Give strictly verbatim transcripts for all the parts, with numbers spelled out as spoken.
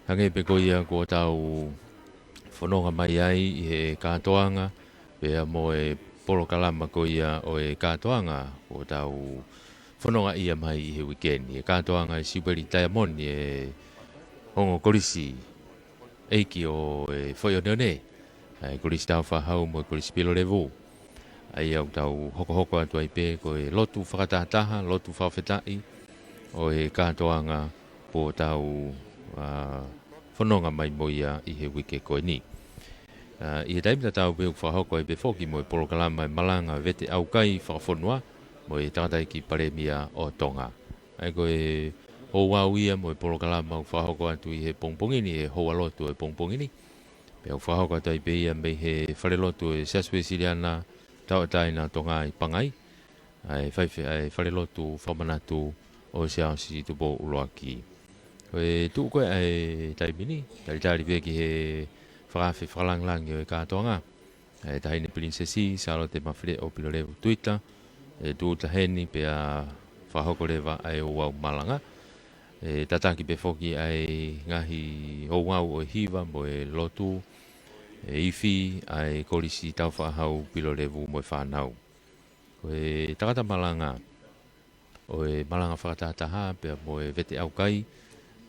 Hangē pē ko ia kuo tau fononga mai ai ʻi he kātoanga, pea mo e polokalama ko ia ʻo e kātoanga kuo tau fononga ia mai ʻi he uike ni. E kātoanga e Siupeli Taiamoni e ongo kolisi ʻeiki ʻo e Foʻi ʻOneʻone, ʻa e Kolisi Taufaʻāhau mo e Kolisi Pilolevu. ʻA ia ʻoku tau hokohoko atu ai pē ko e lotu fakatahataha, lotu fakafetaʻi ʻo e kātoanga kuo tau, ā, fononga mai mo ia ʻi he uike ko eni. Ā, ʻi he taimi tatau pē ʻoku fakahoko ai pē foki mo e polokalama e malanga vete ʻaukai fakafonua mo e tangataʻeiki palēmia ʻo Tonga. ʻA ia ko e ouau ia mo e polokalama ʻoku fakahoko atu ʻi he pongipongi ni, he houa lotu ʻo e pongipongi ni. Pea ʻoku fakahoko atu ai pē ia mei he falelotu ʻo e Siasi Uēsiliana Tauʻatāina ʻo Tonga ʻi Pangai, ʻa e faife-, ʻa e falelotu fakamanatu ʻo Siaosi Tupou ʻUluaki. Ko e tuʻu ko ē ʻa e taimi ni, talitali pē ki he fakaafe fakalāngilangi ʻo e kātoanga, ʻa e Taʻahine Pilinisesi Sālote Mafileʻo Pilolevu Tuita, ʻe tūʻuta heni pea fakahoko leva ʻa e ouau malanga. ʻE tataki pē foki ʻa e ngaahi ouau ʻo e hiva mo e lotu, ʻe ifi ʻa e Kolisi Taufaʻāhau, Pilolevu mo e fānau. Ko e tangata malanga ʻo e malanga fakatahataha pea mo e vete ʻaukai,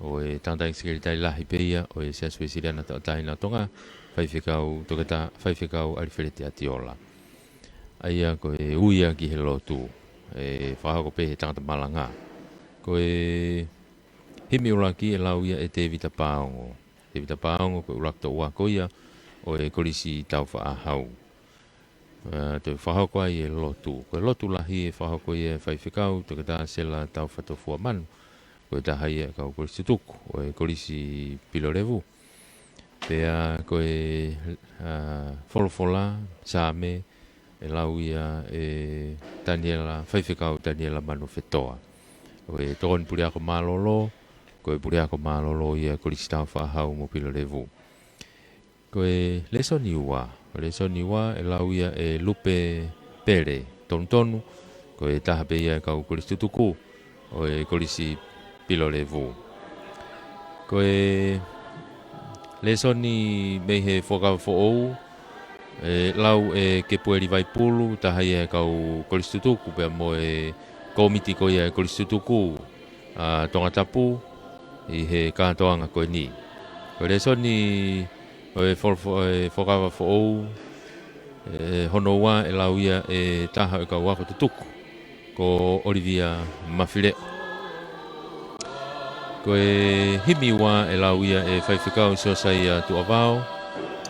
ʻo e tangataʻeiki sekelitali lahi pē ia ʻo e Siasi Uēsiliana Tauʻatāina ʻo Tonga, Faifekau Toketā, Faifekau ʻAlifeleti ʻAtiola. ʻA ia ko e ui ia ki he lotu, ʻe fakahoko pē he tangata malanga. Ko e himi ʻuluaki ʻe lau ia ʻe Tēvita Paongo. Tēvita Paongo ko e ʻuluaki toʻu ako ia ʻo e Kolisi Taufaʻāhau. Ā, toe fakahoko ai e lotu. Ko e lotu lahi ʻe fakahoko ia ʻe Faifekau Toketā Sela Taufatofuamanu, ko e taha ia e kau kolisi tutuku ʻo e Kolisi Pilolevu. Pea ko e, ā, folofola, Saame, ʻe lau ia ʻe Taniela, Faifekau Taniela Manufetoa. Ko e tokoni puleako mālōlō, ko e puleako mālōlō ia Kolisi Taufaʻāhau mo Pilolevu. Ko e lēsoni ua, ko e lēsoni ua ʻe lau ia ʻe Lupe Pele Tonutonu, ko e taha pē ia e kau kolisi tutuku ʻo e Kolisi Pilolevu. Ko e lēsoni mei he Fuakava Foʻou, ʻe lau ʻe Kepueli Vaipulu, taha ia e kau kolisi tutuku pea mo e kōmiti ko ia e kolisi tutuku ʻa Tongatapu ʻi he kātoanga ko eni. Ko e lēsoni ʻo e fo-, fo-, ʻo e Fuakava Foʻou, ʻe hono ua ʻe lau ia ʻe taha ʻo e kau ako tutuku, ko ʻOlivia Mafileʻo. Ko e himi ua ʻe lau ia ʻe Faifekau Siosaia Tuʻavao,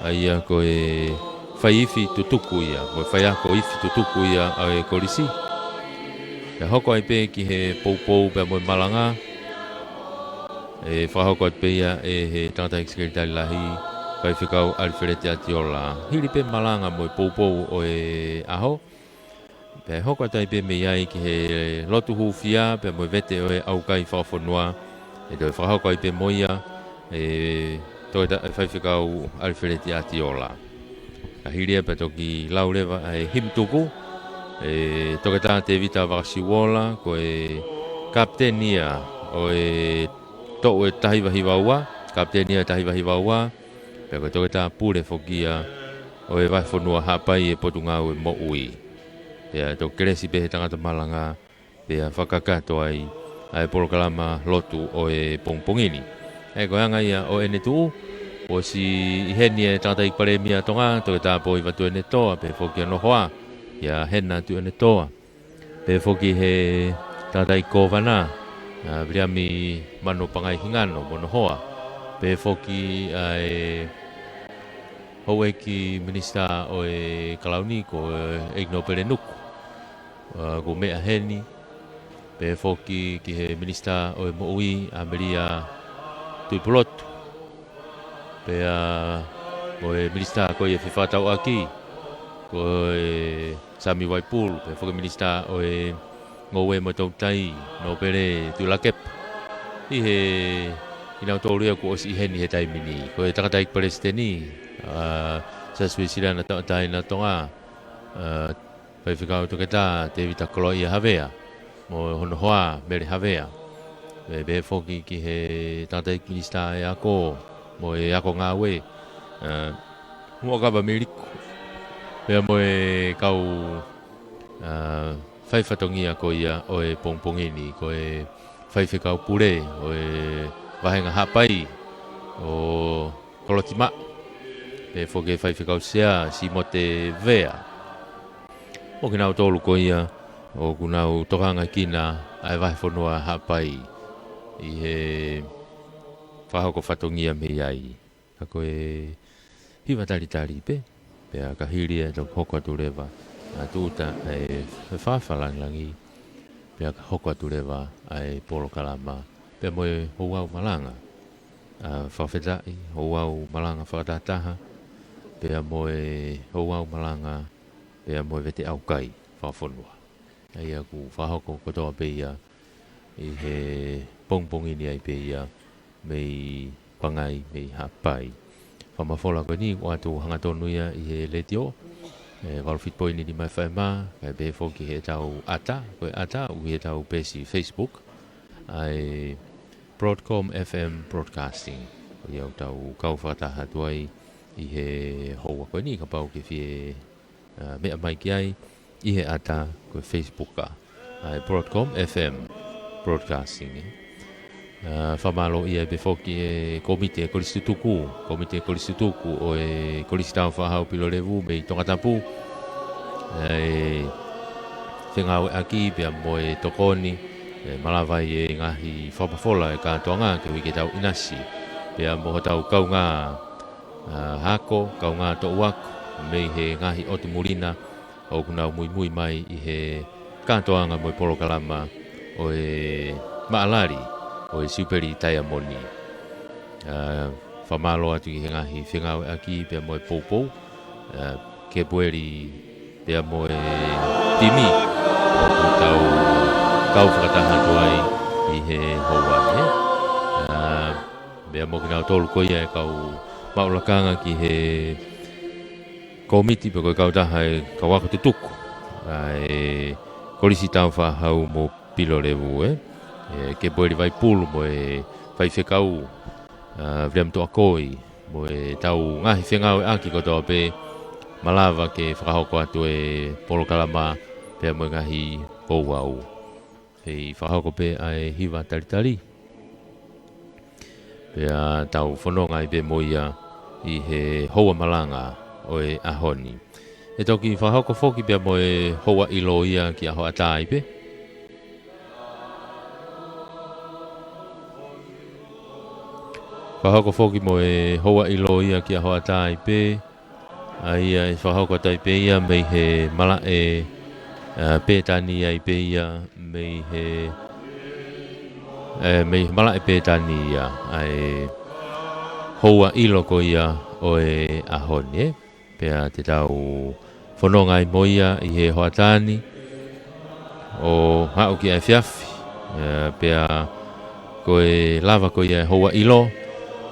ʻa ia ko e fai ifi tutuku ia, ko e faiako ifi tutuku ia ʻa e kolisi. Pea hoko ai pē ki he poupou pea mo e malanga, ʻe fakahoko atu pē ia ʻe he tangataʻeiki sekelitali lahi, Faifekau ʻAlifeleti ʻAtiola. Hili pē malanga mo e poupou ʻo e ʻaho, pea hoko atu ai pē mei ai ki he lotu hūfia pea mo e vete ʻo e ʻaukai fakafonua, ʻe toe fakahoko ai pē mo ia ʻe Toketā, ʻe Faifekau ʻAlifeleti ʻAtiola. Ka hili ia pea toki lau leva ʻa e himi tuku ʻe Toketā Tēvita Vakasiuola, ko e kapiteni ia ʻo e toʻu ʻe taha hiva hiva ua, kapiteni ia taha hiva hiva ua, pea ko e toketā pule foki ia ʻo e vahefonua Haʻapai ʻi he Potungāue Moʻui. Pea toki kelesi pē he tangata malanga, pea fakakakato ai ʻa e polokalama lotu ʻo e pongipongi ni. ʻA ia ko e anga ia ʻo ʻene tuʻu, ʻosi ʻi heni e tangataʻeiki palēmia Tonga, Toketā Poi Vatuenetoa, pehē foki hono hoa, ʻia Hena Tuʻionetoa. Pehē foki he tangataʻeiki kōvana, ʻa Viliami Mano Pangai Hingano mo hono hoa. Pehē foki ʻa e houʻeiki minisitā ʻo e Kalauni ko ʻEiki Nōpele Nuku, ʻa, kuo meʻa heni. Pehē foki ki he minisitā ʻo e moʻui, ʻa Melia Tuʻipulotu. Pea mo e minisitā ko ia e fefakatauʻaki, ko e Sami Waipulu, pehē foki minisitā ʻo e ngoue mo e toutai, Nōpele Tuʻilakepa. ʻI he, ʻi he nau tolu ia kuo ʻosi ʻi heni he taimi ni. Ko e tangataʻeiki palesiteni, ʻa, Siasi Uēsiliana Tauʻatāina ʻo Tonga, ʻa, Faifekau Toketā Tēvita Koloaʻia Havea, mo hono hoa Mele Havea. Pea pehē foki ki he tangataʻeiki minisitā ʻo e ako mo e ako ngāue, ʻa, Muʻakava Miliku. Pea mo e kau, ʻa, fai fatongia ko ia ʻo e pongipongi ni, ko e faifekau pule ʻo e vāhenga Haʻapai ʻo Kolotimaʻa. Pehē foki ki he faifekau sea, Simote Vea. Mo kinautolu ko ia ʻoku nau tokanga ki he ʻa e vahefonua Haʻapai ʻi he fakahoko fatongia mei ai. Ka ko e hiva talitali pē, pea ka hili ʻe toki hoko atu leva ʻa tūʻuta ʻa e fakafalangilangi, pea ka hoko atu leva ʻa e polokalama, pea mo e houau malanga, ʻa, fakafetaʻi, houau malanga fakatahataha, pea mo e houau malanga, pea mo e vete ʻaukai fakafonua. ʻA ia ʻoku fakahoko kotoa pē ia ʻi he pongipongi ni ai pē ia mei Pangai, mei Haʻapai. Fakamafola ko eni ʻoatu hangatonu ia ʻi he letiō, ʻe valu fitu poini nima F M, kae pehē foki ki heʻetau ʻata, ko e ʻata ʻoku ʻi heʻetau peesi Facebook, ʻa e Broadcom F M Broadcasting. Ko ia ʻoku tau kau fakataha atu ai ʻi he houa ko eni, kapau ʻoku ke fie, ʻa, meʻa mai ki ai ʻi he ʻata ko e Facebook ʻa, ʻa e Broadcom F M Broadcasting, ē. ʻA, fakamālō ia pē foki e komiti e kolisi tutuku, komiti e kolisi tutuku ʻo e Kolisi Tau Faʻahau Pilolevu mei Tongatapu, ʻa e fengāueʻaki pea mo e tokoni, ʻe malava ai e ngaahi fakamafola e kātoanga ke ui ke tau ʻinasi, pea mo hotau kaungā, ʻa, hako, kaungā toʻu ako mei he ngaahi ʻotu muli na ʻoku nau muimui mai ʻi he kātoanga mo e polokalama ʻo e maʻalali ʻo e Siupeli Taiamoni. ʻA, fakamālō atu ki he ngaahi fengāueʻaki pea mo e poupou, ʻa, Kepueli pea mo e timi ʻoku tau kau fakataha atu ai ʻi he houa ni, ē. ʻA, pea mo kinautolu ko ia e kau maʻu lakanga ki he komiti pe ko e kautaha e kau ako tutuku ʻa e Kolisi Tau Faʻahau mo Pilolevu, ē. ʻE Kepueli Vaipulu mo e faifekau, ʻa, Viliami Tuʻakoi, mo ʻetau ngaahi fengāueʻaki kotoa pē, malava ke fakahoko atu e polokalama pea mo e ngaahi houau. Kei fakahoko pē ʻa e hiva talitali, pea tau fononga ai pē mo ia ʻi he houa malanga ʻo e ʻaho ni. ʻE toki fakahoko foki pea mo e houa ʻilo ia ki he hoʻatā ai pē. Fakahoko foki mo e houa ʻilo ia ki he hoʻatā ai pē. ʻA ia ʻe fakahoko atu ai pē ia mei he malaʻe, ʻa, Pētani ai pē ia, mei he, ʻe, mei he malaʻe Pētani ia, ʻa e houa ʻilo ko ia ʻo e ʻaho ni, ē. Pea te tau fononga ai mo ia ʻi he hoʻatā ni ʻo aʻu ki he efiafi, ʻe, pea ko e lava ko ia e houa ʻilo,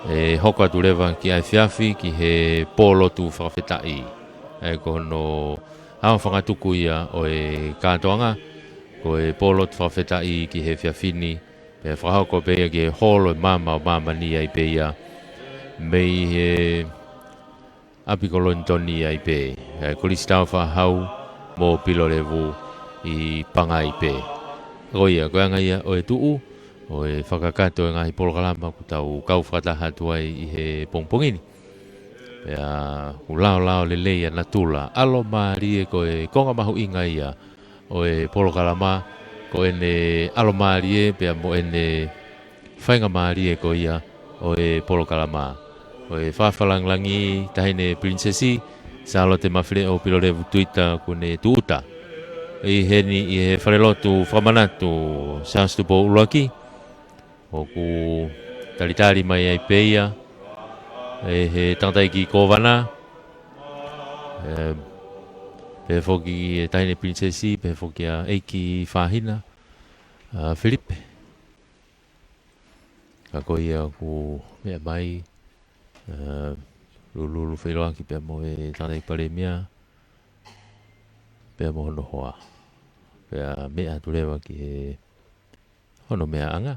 ʻe hoko atu leva ki he efiafi ki he pōlotu fakafetaʻi. ʻA ia ko hono aofangatuku ia ʻo e kātoanga, ko e pōlotu fakafetaʻi ki he efiafi ni, pea fakahoko pē ia ki he holo ʻo e Maama ʻo Māmani ai pē ia, mei he ʻapi ko Lonitoni ai pē, ʻa e Kolisi Tau Faʻahau mo Pilolevu ʻi Pangai pē. Ko ia, ko e anga ia ʻo e tuʻu ʻo e fakakakato e ngaahi polokalama ʻoku tau kau fakataha atu ai ʻi he pongipongi ni. Pea ʻoku laolao lelei ʻa natula, ʻalomālie, ko e konga mahuʻinga ia ʻo e polokalama, ko ʻene ʻalomālie pea mo ʻene faingamālie ko ia ʻo e polokalama. Ko e fakafalangilangi Taʻahine Pilinisesi Sālote Mafileʻo Pilolevu Tuita kuo ne tūʻuta ʻi heni ʻi he falelotu fakamanatu Siaosi Tupou ʻUluaki, ʻoku talitali mai ai pē ia ʻe he tangataʻeiki kōvana, ʻe, pehē foki e Taʻahine Pilinisesi, pehē foki ʻa ʻEiki Fahina, ʻa, Filipe. Ka ko ia ʻoku meʻa mai, ʻa, Lululu Feʻiloaki pea mo e tangataʻeiki palēmia, pea mo hono hoa. Pea meʻa atu leva ki he hono meʻaʻanga.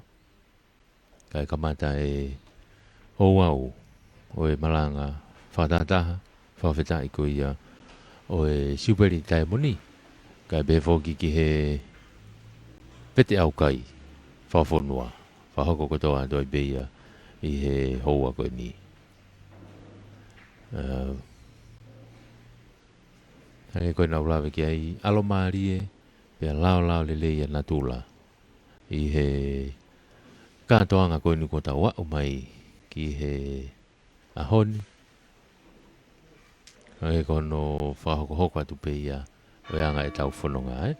kae kamata e ouau ʻo e malanga fakatahataha fakafetaʻi ko ia ʻo e Siupeli Taimoni, kae pehē foki ki he vete ʻaukai fakafonua, fakahoko kotoa atu ai pē ia ʻi he houa ko eni. Ā, hangē ko ʻeku lave ki ai, ʻalomālie pea laolao lelei ʻa natula ʻi he kātoanga ko eni kuo tau aʻu mai ki he ʻaho ni. Hangē ko hono fakahokohoko atu pē ia ʻo e anga ʻetau fononga, ē?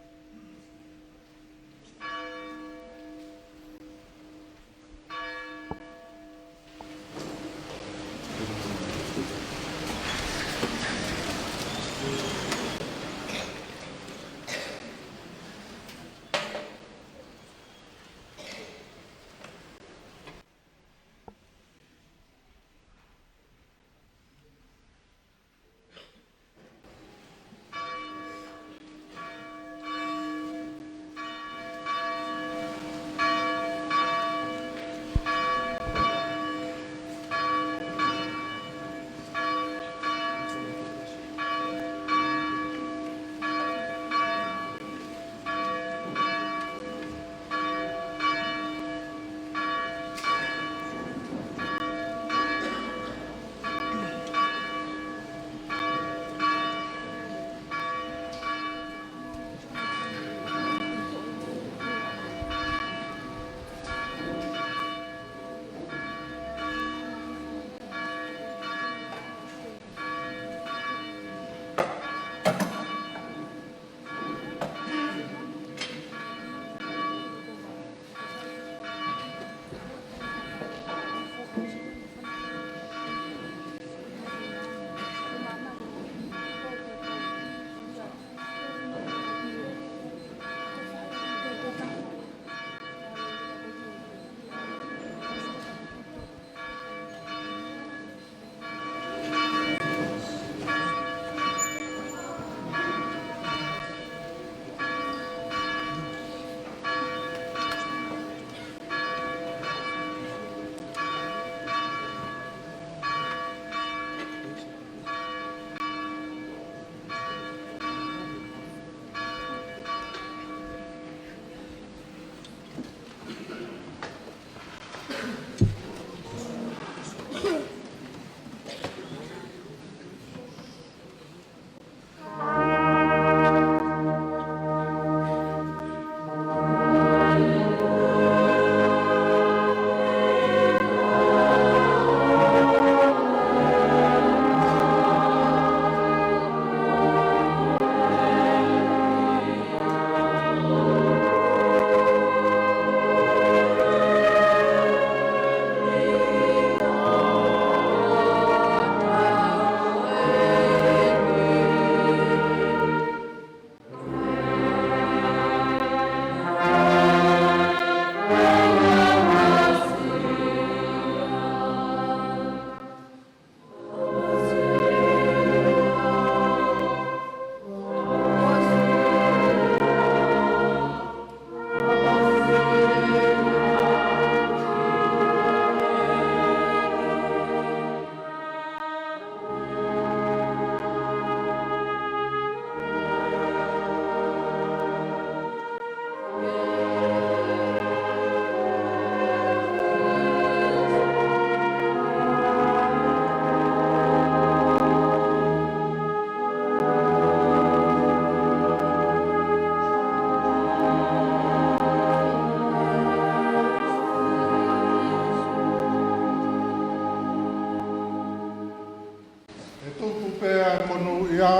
ʻE tupu pē ʻa e monūʻia,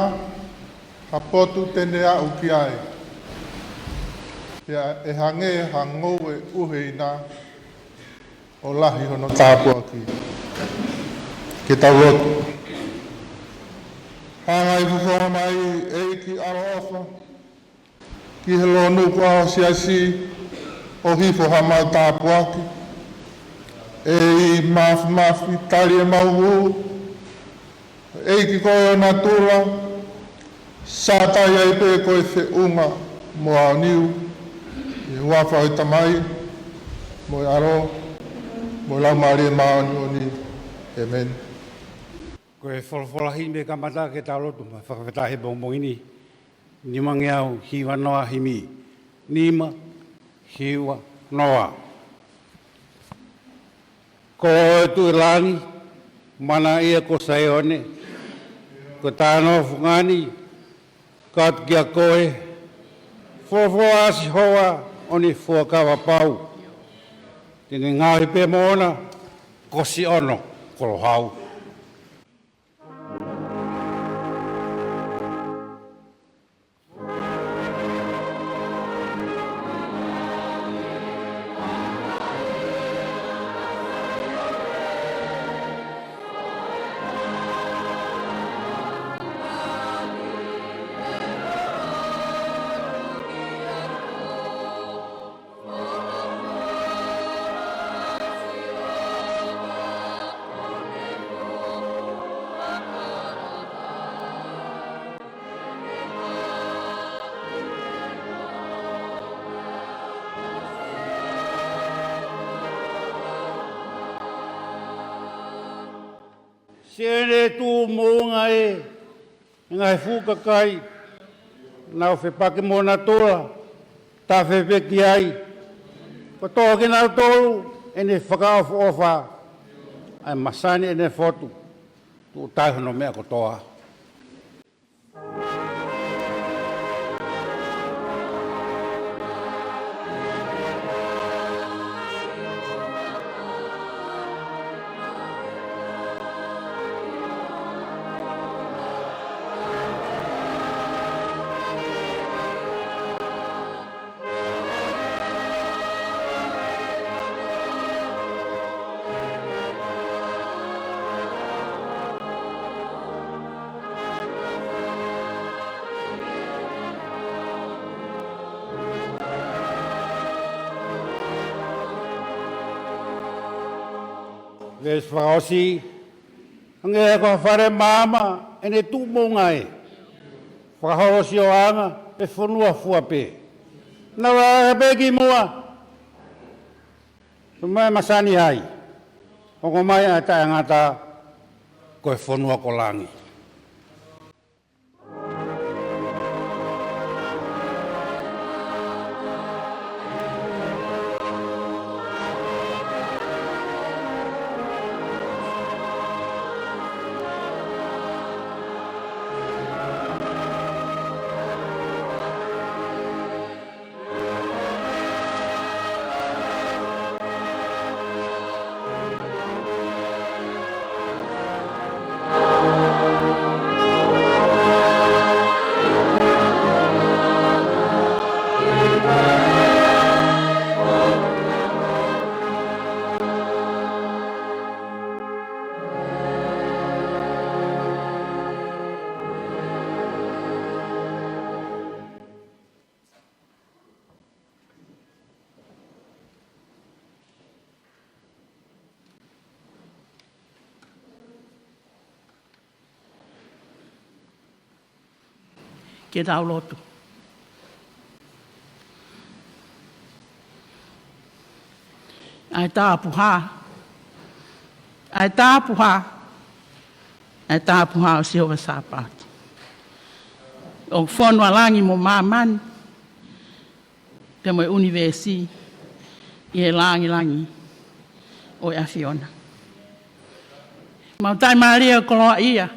ha potu te ne aʻu ki ai. Pea ʻe hangē ha ngoue ʻuheina, ʻo lahi hono tāpuaki. Ke tau lotu. Hangai fofonga mai, ʻEiki ʻaloʻofa, ki he lōnuku ʻa ho siasi, ʻo hifo haʻamau tāpuaki. ʻEiki Māfimafi, tali ʻemau hū. ʻEiki, ko e natula, sātai ai pē ko e feʻunga mo aoniu, ʻi he huafa ʻo e Tamai mo e ʻAlo, Mo e Laumālie Māʻoniʻoni. ʻĒmeni. Ko e folofola himi kamata ke tau lotu mo e fakafetaʻi he pongipongi ni. Nimangeau hiva noa himi. Nima hiva noa. Ko e Tuʻi langi, mana ia ko Saione, ko e tānofo ngani, kātaki ʻa koe, folofola ʻa Sihova ʻo ne fuakava pau. Te ne ngaohi pē moʻona, ko Saione koloa hau. Siʻene tuʻu moʻunga ē, ngaahi fuʻu kakai, nau fepaki mo natula, tafefeki ai. Ko e tō kinautolu ʻene fakaʻofoʻofa, ʻa e masani ʻene fotu, tuʻu tahi hono meʻa kotoa. Veesi fakaʻosi, hangē ko ha fale maama ʻene tuʻu moʻunga ē. Fakaholo sioʻanga ʻi he fonua fua pē. Nau ʻā pē ki muʻa. Sio mai masani ai. Ongo mai ʻa e taʻengata ko e fonua ko langi. Ke tau lotu. ʻA e tāpuhā. ʻA e tāpuhā. ʻA e tāpuhā ʻo Sihova Sāpaoti. ʻOku fonua langi mo māmani. Pea mo e ʻunivēsi ʻi he langilangi ʻo e ʻAfiona. Mau tai mālie ʻo koloaʻia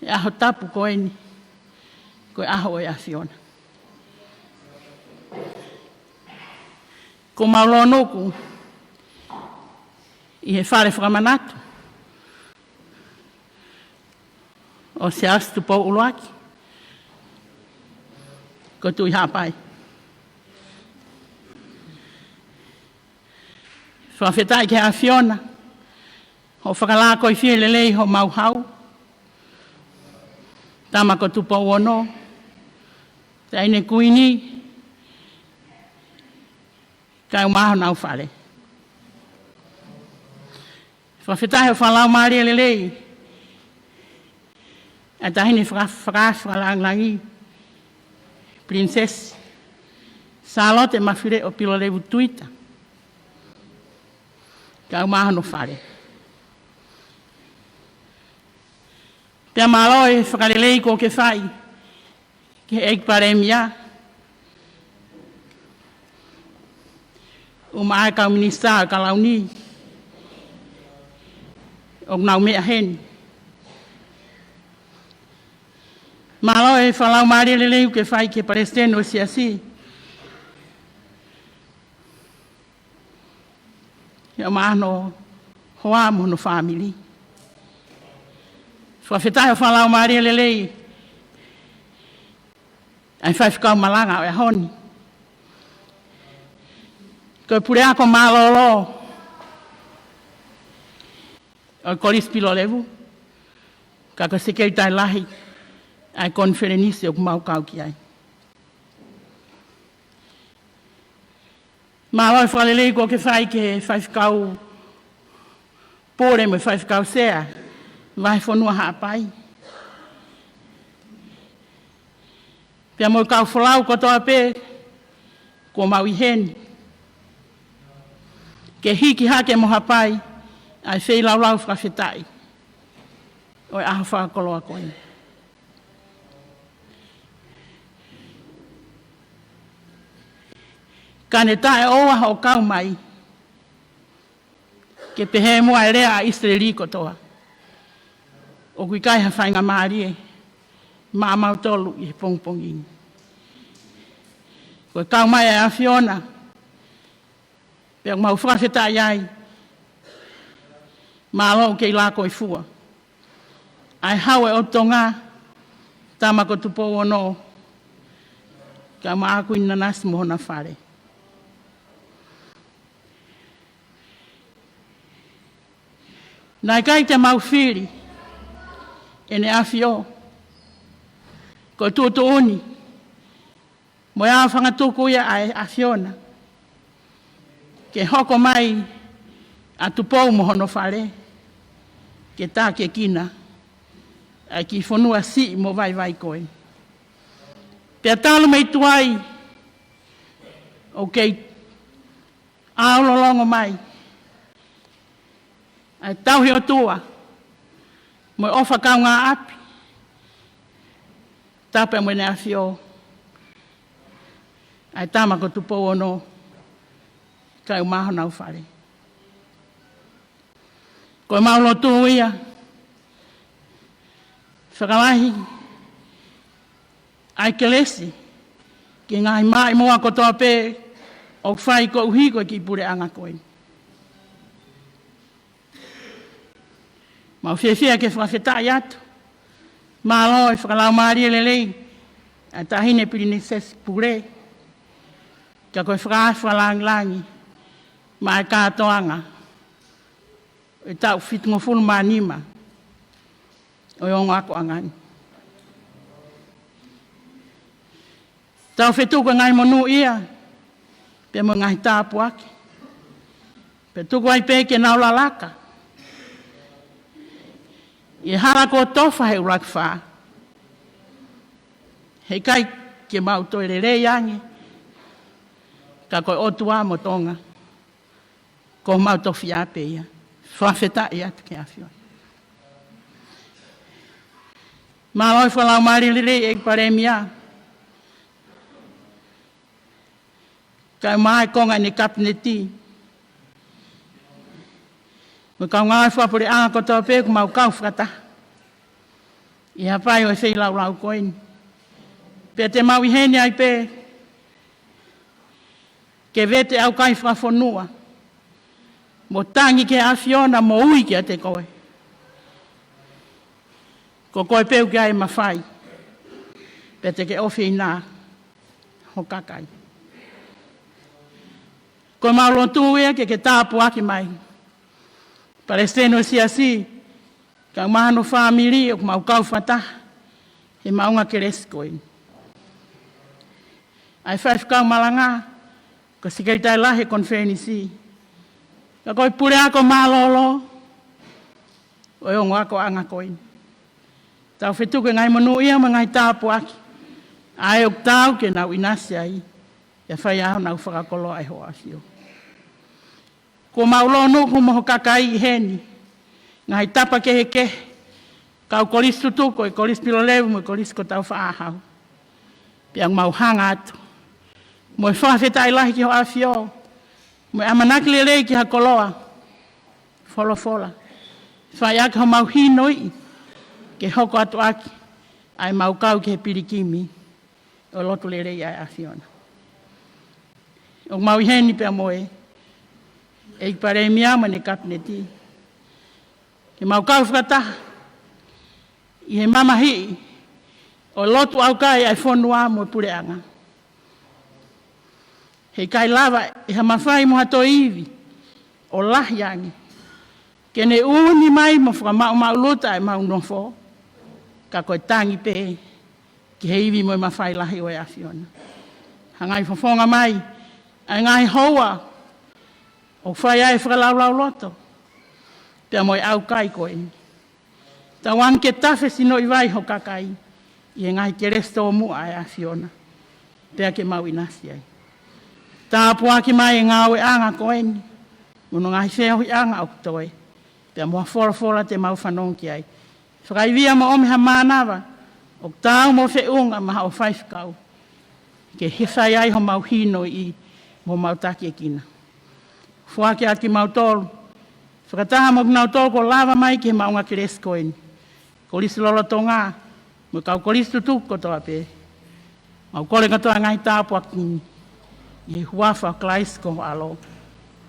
he ʻaho tapu ko eni, ko e ʻaho ʻo e ʻAfiona. Ko mau lonuku ʻi he fale fakamanatu ʻo Siaosi Tupou ʻUluaki, ko Tuʻi Haʻapai. Fakafetaʻi ki he ʻAfiona, hoʻo fakalākoifie lelei homau hau. Tama ko Tupou Ono, Taʻahine Kuini, kae ʻumaʻā honau fale. Fakafetaʻi hoʻo fakalaumālie lelei ʻa e Taʻahine faka-, faka-, Fakalangilangi, Pilinisesi Sālote Mafileʻo Pilolevu Tuita. kae ʻumaʻā hono fale. Pea mālō e fakalelei kuo ke fai ki he ʻEiki Palēmia, ʻumaʻā e kau minisitā ʻo e kalauni ʻoku nau meʻa heni. Mālō e fakalaumālie lelei kuo ke fai ki he palesiteni ʻo e siasi, kae ʻumaʻā hono hoa mo hono fāmili. Fakafetaʻi ʻo fakalaumālie lelei ʻa e faifekau malanga ʻo e ʻaho ni, ko e puleako mālōlō ʻo e Kolisi Pilolevu, ka ko e sekelitali lahi ʻa e konifelenisi ʻoku mau kau ki ai. Mālō e fakalelei kuo ke fai ki he faifekau pule mo e faifekau sea Vahefonua Haʻapai, pea mo e kau folau kotoa pē kuo mau ʻi heni ke hiki hake mo hapai ʻa e feilaulau fakafetaʻi ʻo e ʻaho fakakoloa ko eni. Ka ne taʻeʻoua hoʻo kau mai, ke pehē muʻa e lea ʻa ʻIsileli kotoa, ʻoku ʻikai ha faingamālie maʻamautolu ʻi he pongipongi ni. Ko e kau mai ʻa e ʻAfiona, pea ʻoku mau fakafetaʻi ai. Mālō ʻoku kei lako ʻi fua ʻa e Hau ʻo e ʻOtu Tonga, Tama ko Tupou Ono, kae ʻumaʻā Kuini Nanasi mo hona fale. Naʻe ʻikai te mau fili ʻEne ʻAfio. Ko e tuʻutuʻuni mo e aofangatuku ia ʻa e ʻAfiona ke hoko mai ʻa Tupou mo hono fale ke tākiekina ʻa e kiʻi fonua siʻi mo vaivai ko ē. Pea talu mei tuai ʻoku kei ʻaulolongo mai ʻa e tauhi ʻOtua mo e ʻofa kaungāʻapi, tapu mo ʻEne ʻAfio, ʻa e Tama ko Tupou Ono kae ʻumaʻā honau fale. Ko ʻemau lotu ia, fakalahi ʻa e kelesi ki he ngaahi maʻimoa kotoa pē ʻoku fai koeʻuhi ko e kiʻi puleʻanga ko eni. Mau fiefia ke fakafetaʻi atu. Mālō e fakalaumālie lelei ʻa e Taʻahine Pilinisesi Pule, ka ko e fakaafe fakalāngilangi maʻá e kātoanga ʻo e taʻu fitungofulu mā nima ʻo e ongo akoʻanga ni. Tau fetuku e ngaahi monūʻia pea mo e ngaahi tāpuaki, pea tuku ai pē ke nau lalaka ʻi he hala kuo tofa he ʻUluaki Fā. Heʻikai ke mau toe lelei ange, ka ko e ʻOtua mo Tonga, ko homau tofiʻa pē ia. Fakafetaʻi atu ki he ʻAfiona. Mālō e fakalaumālie lelei ʻEiki Palēmia, kae ʻumaʻā e konga ʻene Kapineti, mo e kau ngāue fakapuleʻanga kotoa pē ʻoku mau kau fakataha ʻi he hapai ʻo e feilaulau ko eni. Pea te mau ʻi heni ai pē ke vete ʻaukai fakafonua, mo tangi ki he ʻAfiona mo ui kiate koe. Ko koe pē ʻoku ʻi ai e mafai, pea te ke ʻofeina ho kakai. Ko ʻemau lotu ia ke ke tāpuaki mai Palesiteni ʻo e Siasi, kae ʻumaʻā hono fāmili ʻoku mau kau fakataha he maʻunga kelesi ko eni. ʻA e faifekau malanga, ko e sekelitali lahi e konifelenisi, ka ko e puleako mālōlō ʻo e ongo akoʻanga ko eni. Tau fetuku e ngaahi monūʻia mo e ngaahi tāpuaki ʻa ē ʻoku taau ke nau ʻinasi ai, ʻi he fai ʻa honau fakakoloa ʻe hoʻo ʻAfio. Kuo mau lōnuku mo ho kakai ʻi heni, ngaahi tapa kehekehe, kau kolisi tutuku, ʻi he Kolisi Pilolevu mo e Kolisi ko Taufaʻāhau. Pea mau hanga atu mo e fakafetaʻi lahi ki ho ʻAfio, mo e ʻamanaki lelei ki ha koloa folofola, fai ʻaki homau hinoiʻi ke hoko atu ʻaki ʻa ʻemau kau ki he pilikimi ʻo e lotu lelei ʻa e ʻAfiona. ʻOku mau ʻi heni pea mo e ʻEiki Palēmia mo ʻene Kapineti, ke mau kau fakataha ʻi he mamahiʻi ʻo e lotu ʻaukai ʻa e fonua mo e puleʻanga. He ʻikai lava ʻe ha mafai mo ha toe ivi ʻo lahi ange ke ne ʻuuni mai mo fakamaʻumaʻuluta ʻemau nofo, ka ko e tangi pē ki he ivi mo e mafai lahi ʻo e ʻAfiona. Hanga ʻo fofonga mai ʻa e ngaahi houa ʻoku fai ai e fakalaulauloto pea mo e ʻaukai ko eni. Tauange ke tafe sinoʻi vai ho kakai ʻi he ngaahi kelesi tōmuʻa ʻa e ʻAfiona, pea ke mau ʻinasi ai. Tāpuaki mai e ngāueʻanga ko eni mo hono ngaahi feohiʻanga ʻoku toe, pea mo ha folofola te mau fanongo ki ai. Fakaivia mo ʻomi ha mānava ʻoku taau mo feʻunga maʻa hoʻo faifekau, ke hifai ai homau hinoiʻi mo homau takiekina. Foaki atu kimautolu fakataha mo kinautolu kuo lava mai ki he maʻunga kelesi ko eni, kolisi lolotonga mo e kau kolisi tutuku kotoa pē. Mau kole kotoa e ngaahi tāpuaki ni ʻi he huafa ʻo Kalaisi ko ho ʻAlo,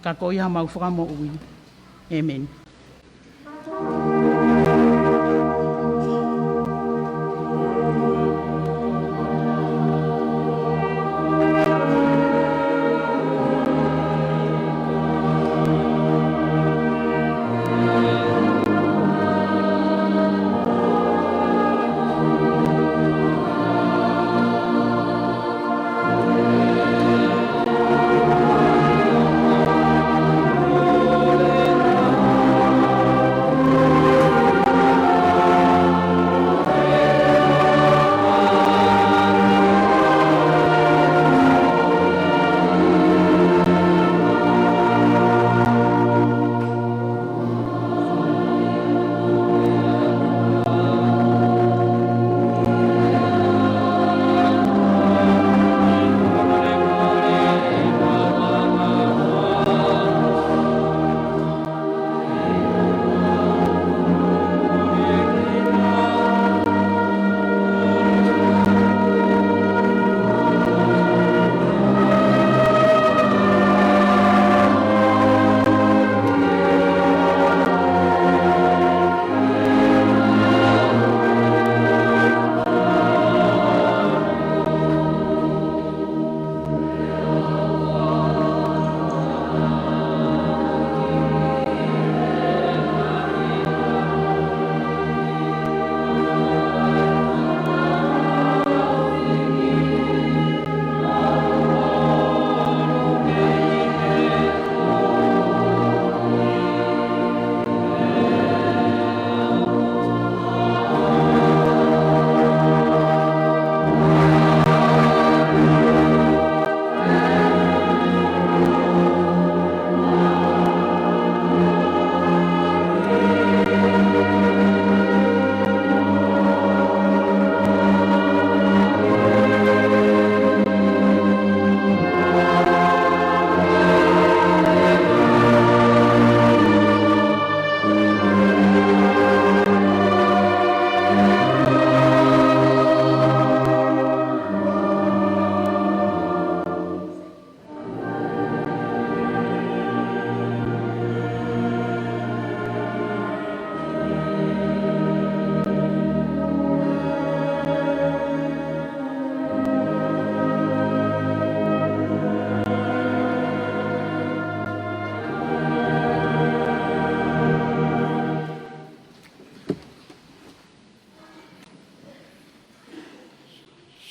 ka ko ia homau Fakamoʻui. ʻĒmeni.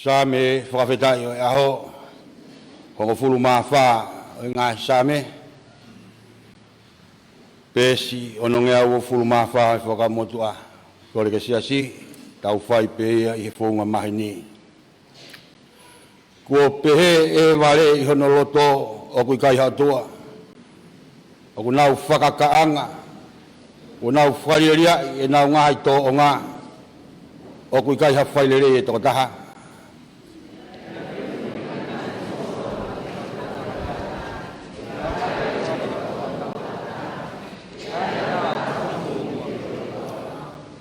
Saame fakafetaʻi ʻo e ʻaho, hongofulu mā fā ʻo e ngaahi Saame, peesi onongeau uofulu mā fā ʻo e Fuakava Motuʻa. Kole ke siasi, tau fai pē ia ʻi he founga maheni. Kuo pehē ʻe Vale ʻi hono loto, ʻoku ʻikai ha ʻOtua. ʻOku nau fakakaʻanga, ʻoku nau fakalieliaʻi ʻenau ngaahi tōʻonga, ʻoku ʻikai ha fai lelei ʻe toko taha.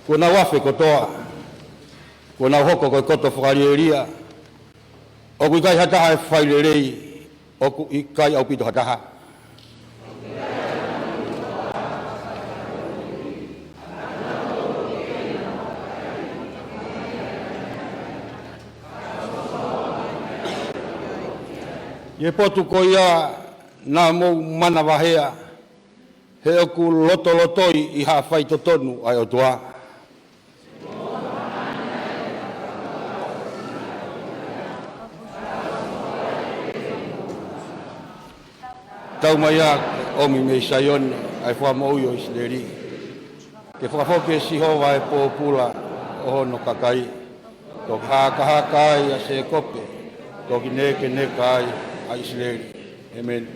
Kuo nau afe kotoa, kuo nau hoko ko e koto fakalielia, ʻoku ʻikai ha taha ʻe fai lelei, ʻoku ʻikai ʻaupito ha taha. ʻI he potu ko ia naʻa mou manavahē, he ʻoku lotolotoi ʻi ha faitotonu ʻa e ʻOtua. Tau mai ā ke ʻomi mei Saione ʻa e Fakamoʻui ʻo ʻIsileli. Ke fakafoki ʻe Sihova ʻa e pōpula ʻo hono kakai. Toki hakahaka ai ʻa Sēkope, toki nekeneka ai ʻa ʻIsileli. ʻĒmeni.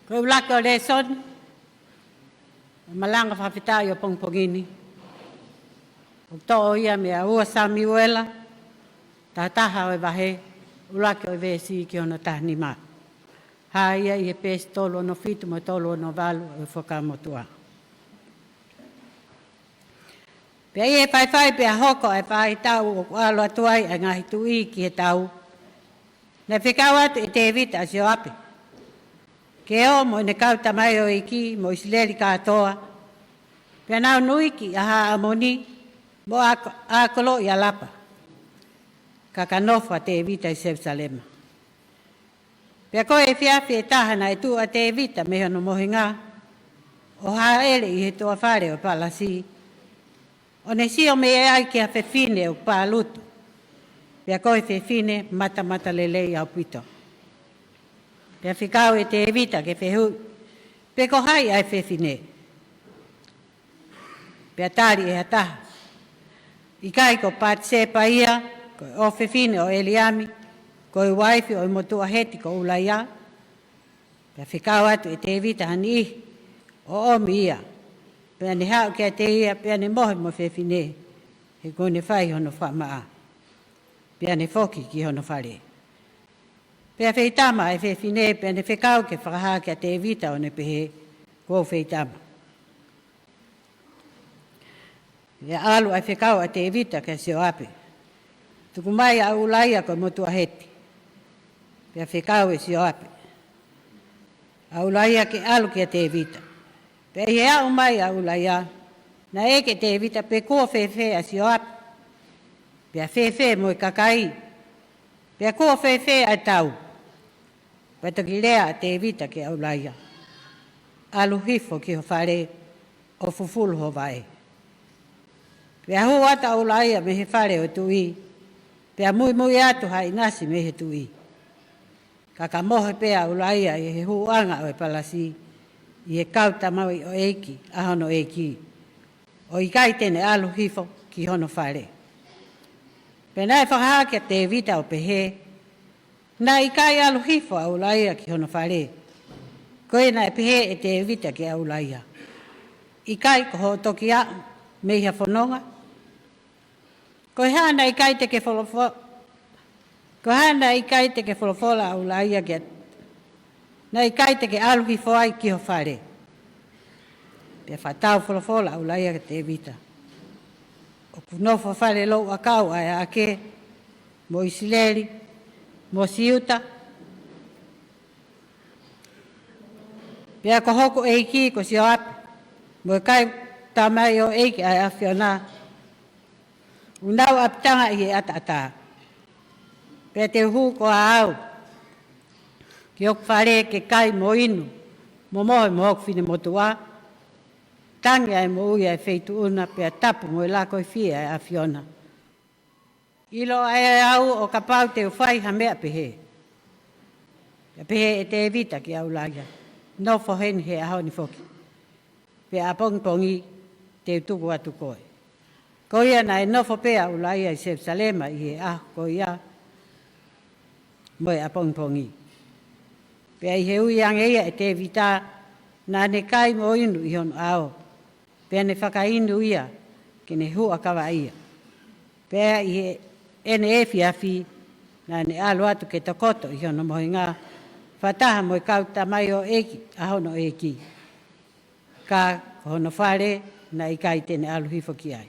Ko e ʻuluaki ʻo e lēsoni, ʻo e malanga fakafetaʻi ʻo e pongipongi ni, ʻoku toʻo ia mei he ua Samiuela, taha taha ʻo e vahe, ʻuluaki ʻo e veesi ki hono taha nima. Hā ia ʻi he peesi tolu ono fitu mo e tolu ono valu ʻo e Fuakava Motuʻa. Pea ʻi he faifai pea hoko ʻa e faʻahitaʻu ʻoku ʻalu atu ai ʻa e ngaahi tuʻi ki he tau, naʻe fekau atu ʻe Tēvita ʻa Sioape ke ō mo ʻene kau tamaioʻeiki mo ʻIsileli kātoa, pea nau nui ki ʻAmoni mo ʻa-, ʻa koloʻi ʻa Lapa, ka ka nofo ʻa Tēvita ʻi Selusalema. Pea ko e efiafi ʻe taha naʻe tuʻu ʻa Tēvita mei hono mohenga ʻo hāʻele ʻi he tuʻa fale ʻo e palasi, ʻo ne sio mei ai ki ha fefine ʻoku pālutu, pea ko e fefine matamatalelei ʻaupito. Pea fekau ʻe Tēvita ke fehuʻi pe ko hai ʻa e fefine. Pea tali ʻe ha taha, ʻIkai ko Patisepa ia, ko e ʻofefine ʻo ʻEliami, ko e uaifi ʻo e motuʻa Heti ko ʻUlaia? Pea fekau atu ʻe Tēvita ha niʻihi ʻo ʻomi ia, pea ne haʻu kiate ia, pea ne mohe mo e fefine, he kuo ne fai hono fakamaʻa, pea ne foki ki hono fale. Pea feitama ʻa e fefine, pea ne fekau ke fakahā kia Tēvita ʻo ne pehē, Kuo u feitama. Pea ʻalu ʻa e fekau ʻa Tēvita kia Sioape, Tuku mai ʻa ʻUlaia ko e motuʻa Heti. Pea fekau ʻe Sioape ʻa ʻUlaia ke ʻalu kia Tēvita. Pea ʻi he aʻu mai ʻa ʻUlaia, naʻe ʻeke ʻe Tēvita pe kuo fēfē ʻa Sioape, pea fēfē mo e kakai, pea kuo fēfē ʻa e tau. Pea toki lea ʻa Tēvita kia ʻUlaia, ʻAlu hifo ki ho fale ʻo fufulu ho vaʻe. Pea hū atu ʻa ʻUlaia mei he fale ʻo e tuʻi, pea muimui atu ha ʻinasi mei he tuʻi. Ka ka mohe pē ʻa ʻUlaia ʻi he hūʻanga ʻo e palasi, ʻi he kau tamaioʻeiki ʻa hono ʻeiki, ʻo ʻikai te ne ʻalu hifo ki hono fale. Pea naʻe fakahā kia Tēvita ʻo pehē, Naʻe ʻikai ʻalu hifo ʻa ʻUlaia ki hono fale. Ko ia naʻe pehē ʻe Tēvita kia ʻUlaia, ʻIkai ko hoʻo toki aʻu mei ha fononga? Ko e hā naʻe ʻikai te ke folofo-, ko e hā naʻe ʻikai te ke folofola ʻa ʻUlaia kia, naʻe ʻikai te ke ʻalu hifo ai ki ho fale? Pea fakatau folofola ʻa ʻUlaia kia Tēvita, ʻOku nofo fale louʻakau ʻa e ʻaʻake, mo ʻIsileli, mo Siuta. Pea ko hoku ʻeiki ko Sioape, mo e kai, tamaioʻeiki ʻa e ʻAfiona, ʻoku nau ʻapitanga ʻi he ʻataʻatā. Pea te u hū koā au ki hoku fale ke kai mo inu, mo mohe mo hoku finemotuʻa, tangi ʻa e moʻui ʻa e feituʻu na, pea tapu mo e lako ʻi he fie ʻa e ʻAfiona. ʻIloa ʻe au ʻo kapau te u fai ha meʻa pehē. Pea pehē ʻe Tēvita kia ʻUlaia, nofo heni he ʻaho ni foki, pea ʻapongipongi te u tuku atu koe. Ko ia naʻe nofo pē ʻa ʻUlaia ʻi Selusalema ʻi he ʻaho ko ia mo e ʻapongipongi. Pea ʻi he ui ange ia ʻe Tēvita, naʻa ne kai mo inu ʻi hono ʻao, pea ne fakainu ia ke ne huʻa kava ia. Pea ʻi heʻene efiafi, naʻa ne ʻalu atu ke tokoto ʻi hono mohenga, fakataha mo e kau tamaioʻeiki ʻa hono ʻeiki. Ka ko hono fale, naʻe ʻikai te ne ʻalu hifo ki ai.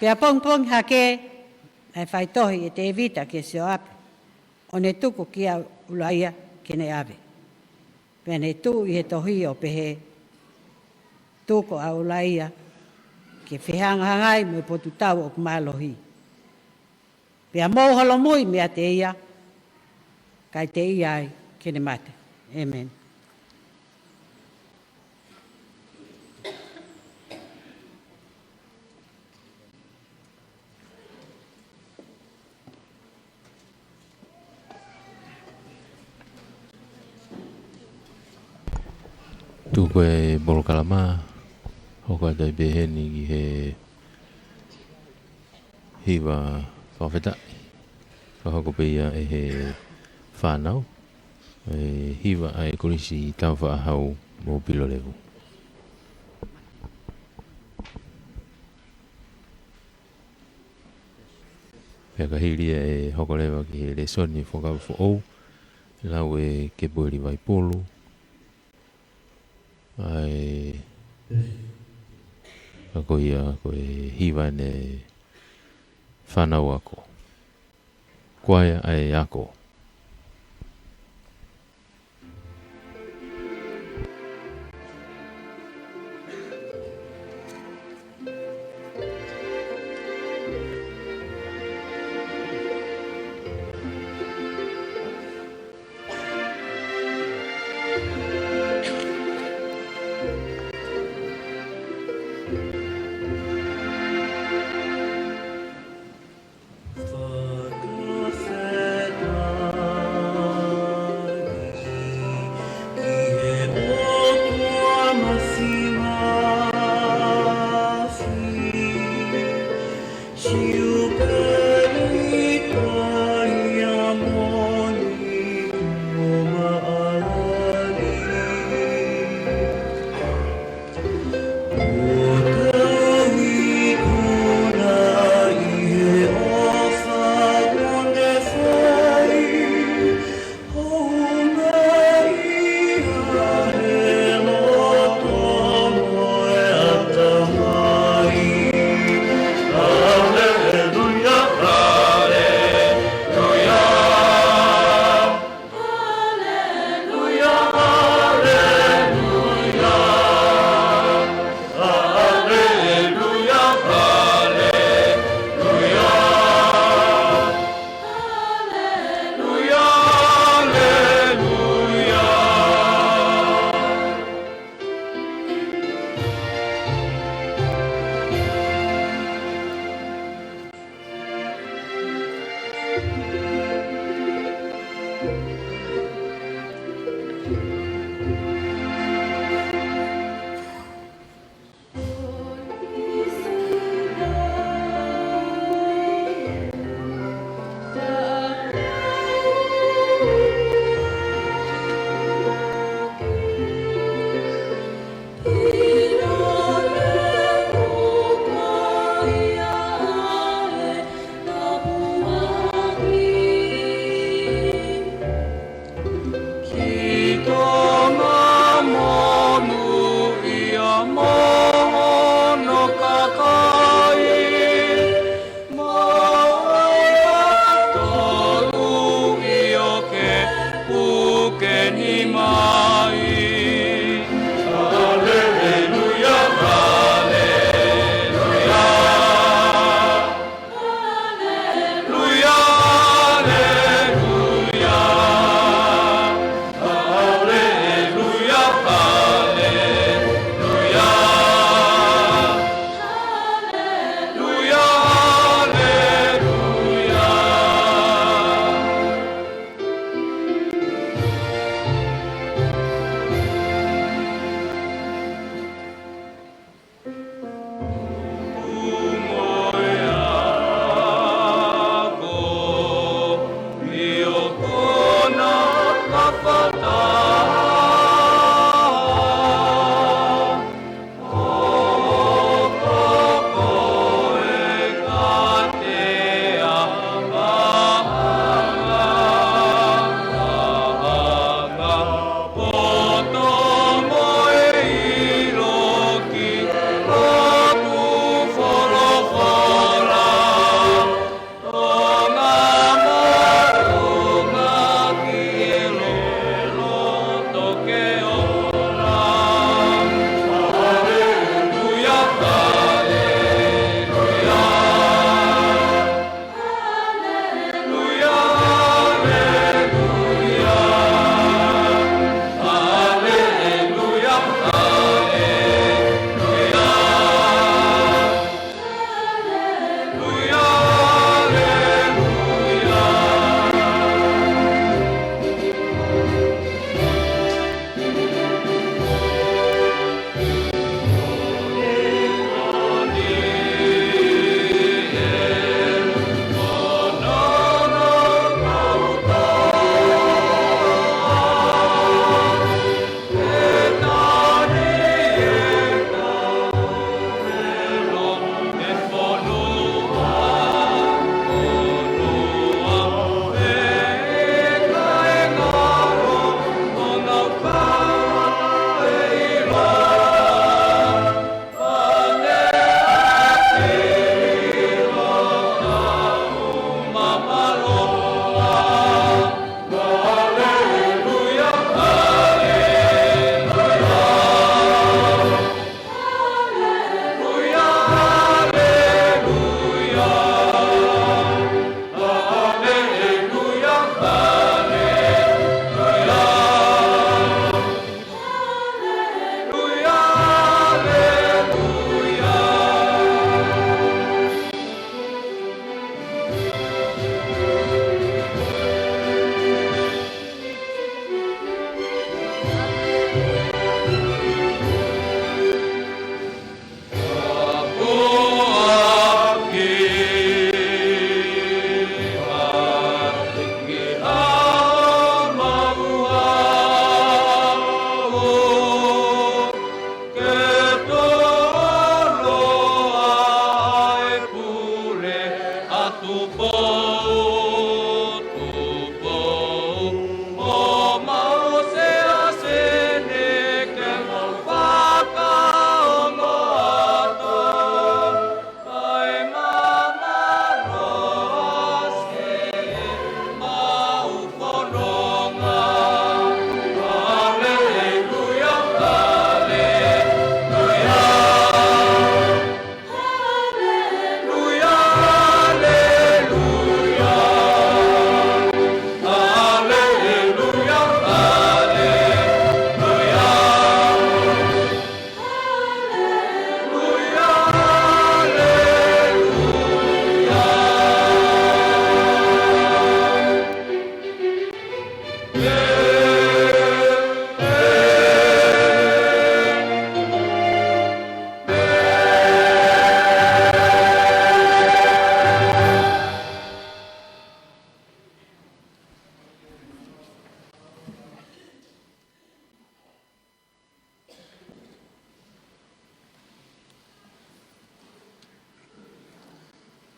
Pea pongipongi hake, naʻe faitohi ʻe Tēvita kia Sioape, ʻo ne tuku kia ʻUlaia ke ne ʻave. Pea ne tuʻu ʻi he tohi ʻo pehē, tuku ʻa ʻUlaia ke fehangahangai mo e potu tau ʻoku mālohi. Pea mou holomui meiate ia, kae teʻia ai ke ne mate. ʻĒmeni. Tuku e polokalama, hoko atu ai pē heni ki he hiva fakafetaʻi. Fakahoko pē ia ʻe he fānau, ʻe hiva ʻa e Kolisi Taufaʻāhau mo Pilolevu. Pea ka hili ia ʻe hoko leva ki he lēsoni Fuakava Foʻou, lau ʻe Kepueli Vaipulu. ʻA e, ʻa ko ia, ko e hiva ʻene fānau ako. Kuaea ʻa e ako.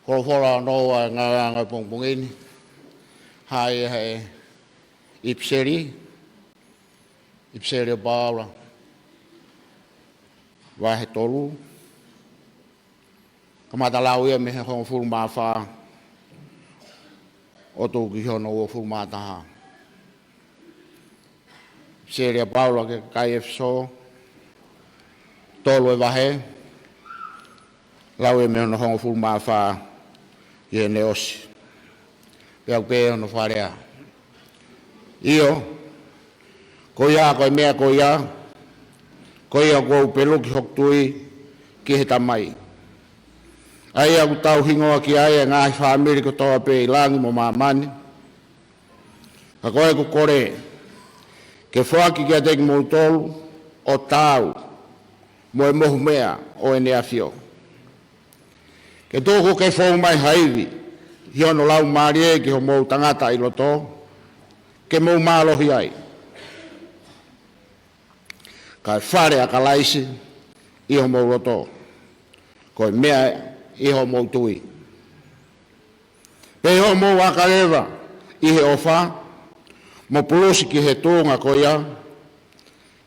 Folofola ʻo e ʻOtua ʻi he ngaahi ʻaho pongipongi ni, hā ia he ʻipiseli, ʻipiseli ʻa Paula, vahe tolu, kamata lau ia mei he hongofulu mā fā ʻo tuku ki hono uofulu mā taha. ʻIpiseli ʻa Paula ki he kakai ʻEfesō, tolu e vahe, lau ia mei hono hongofulu mā fā ki heʻene ʻosi. Pea ʻoku pehē hono fakalea: ʻIo, ko ia, ko e meʻa ko ia, ko ia ʻoku ou peluki hoku tui ki he Tamai, ʻa ia ʻoku tau hingoa ki ai ʻa e ngaahi fāmili kotoa pē ʻi langi mo māmani. Ka ko ʻeku kole ke foaki kiate kimoutolu ʻo taau mo e mohu meʻa ʻo ʻEne ʻAfio. Ke tuku ke fou mai ha ivi ʻi hono laumālie ki homou tangata ʻi loto, ke mou mālohi ai, kae fale ʻa Kalaisi ʻi homou loto, ko e meʻa ʻi hoʻomou tui. Pea ʻi hoʻomou ʻaka leva ʻi he ʻofa, mo pulusi ki he tuʻunga ko ia,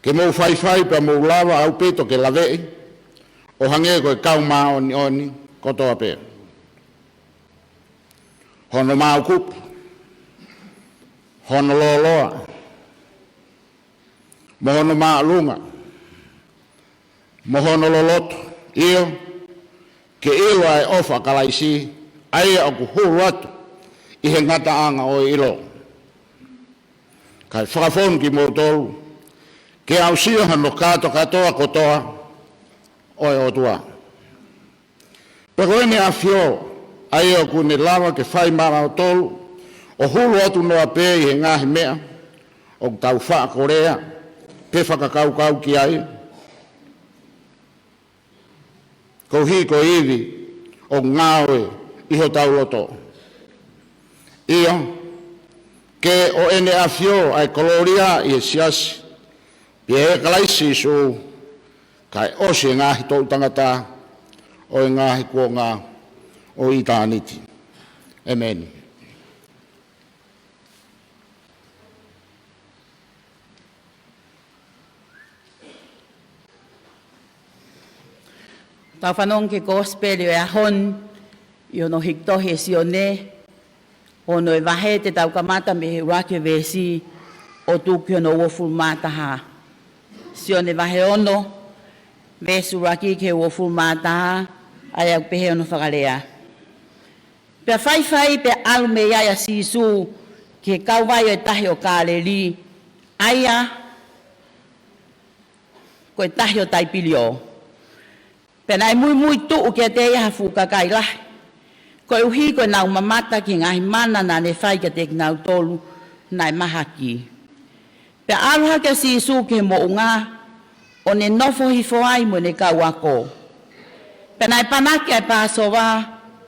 ke mou faifai pea mou lava ʻaupito ke laveʻi, ʻo hangē ko e kau māʻoniʻoni kotoa pē. Hono māukupu, hono lōloa, mo hono māʻolunga, mo hono loloto, ʻio, ke ʻilo ʻa e ʻofa ʻa Kalaisi, ʻa ia ʻoku hulu atu ʻi he ngataʻanga ʻo e ʻilo. Kae fakafonu kimoutolu ke aʻusia hono kātokātoa kotoa ʻo e ʻOtua. Pea ko ʻEne ʻAfio, ʻa ia ʻoku ne lava ke fai maʻanautolu ʻo hulu atu noa pē ʻi he ngaahi meʻa ʻoku tau faʻa kolea pe fakakaukau ki ai, koeʻuhi ko e ivi ʻoku ngāue ʻi hotau loto. ʻIo, ke ʻo ʻEne ʻAfio ʻa e kolōlia ʻi he siasi, pea ʻia Kalaisi Sīsū, kae ʻosi e ngaahi toʻu tangata ʻo e ngaahi kuonga ʻo ʻitāniti. ʻĒmeni. Tau fanongo ki he kosipeli ʻo e ʻaho ni ʻi hono hiki tohi ʻe Sione, ʻi hono vahe, te tau kamata mei he ʻuluaki veesi ʻo tuku ki hono uofulu mā taha. Sione vahe ono, veesi ʻuluaki ki he uofulu mā taha, ʻa ia ʻoku pehē hono fakalea: Pea faifai, pea ʻalu mei ai ʻa Sīsū ki he kauvai ʻo e tahi ʻo Kāleli, ʻa ia ko e tahi ʻo Taipilio. Pea naʻe muimui tuʻu kiate ia ha fuʻu kakai lahi, koeʻuhi ko ʻenau mamata ki he ngaahi mana naʻa ne fai kiate kinautolu naʻe mahaki. Pea ʻalu hake ʻa Sīsū ki he moʻunga, ʻo ne nofo hifo ai mo ʻene kau ako. Pea naʻe panaki ʻa e Pāsova,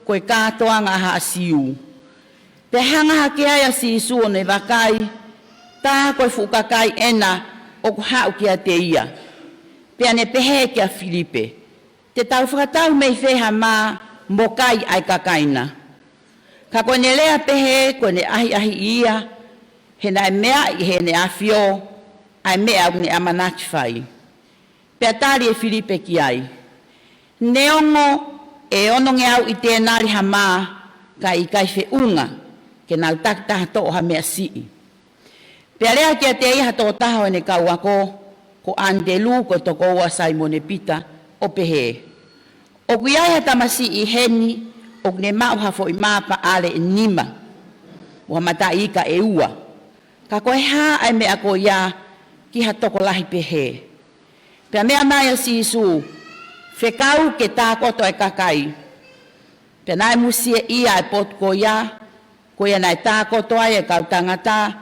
ko e kātoanga ʻa haʻa Siu. Pea hanga hake ai ʻa Sīsū ʻo ne vakai, tā ko e fuʻu kakai ena ʻoku haʻu kiate ia. Pea ne pehē kia Filipe: Te tau fakatau mei fē ha mā mo kai ʻa e kakai na? Ka ko ʻene lea pehē, ko ʻene ʻahiʻahiʻi ia, he naʻe meaʻi ʻe heʻene ʻAfio ʻa e meʻa ʻoku ne ʻamanaki fai. Pea tali ʻe Filipe ki ai: Neongo ʻe onongeau ʻi tēnali ha mā, ka ʻe ʻikai feʻunga ke nau takitaha toʻo ha meʻa siʻi. Pea lea kiate ia ha tokotaha ʻo ʻene kau ako, ko ʻAnitelū, ko e tokoua ʻo Saimone Pita, ʻo pehē: ʻOku ʻi ai ha tamasiʻi ʻi heni ʻoku ne maʻu ha foʻi mā paʻale ʻe nima, mo ha mataʻi ika ʻe ua. Ka ko e hā ʻa e meʻa ko ia ki ha tokolahi pehē? Pea meʻa mai ʻa Sīsū, fekau ke tākoto ʻa e kakai. Pea naʻe musie ia ʻa e potu ko ia, ko ia naʻe tākoto ai ʻa e kau tangata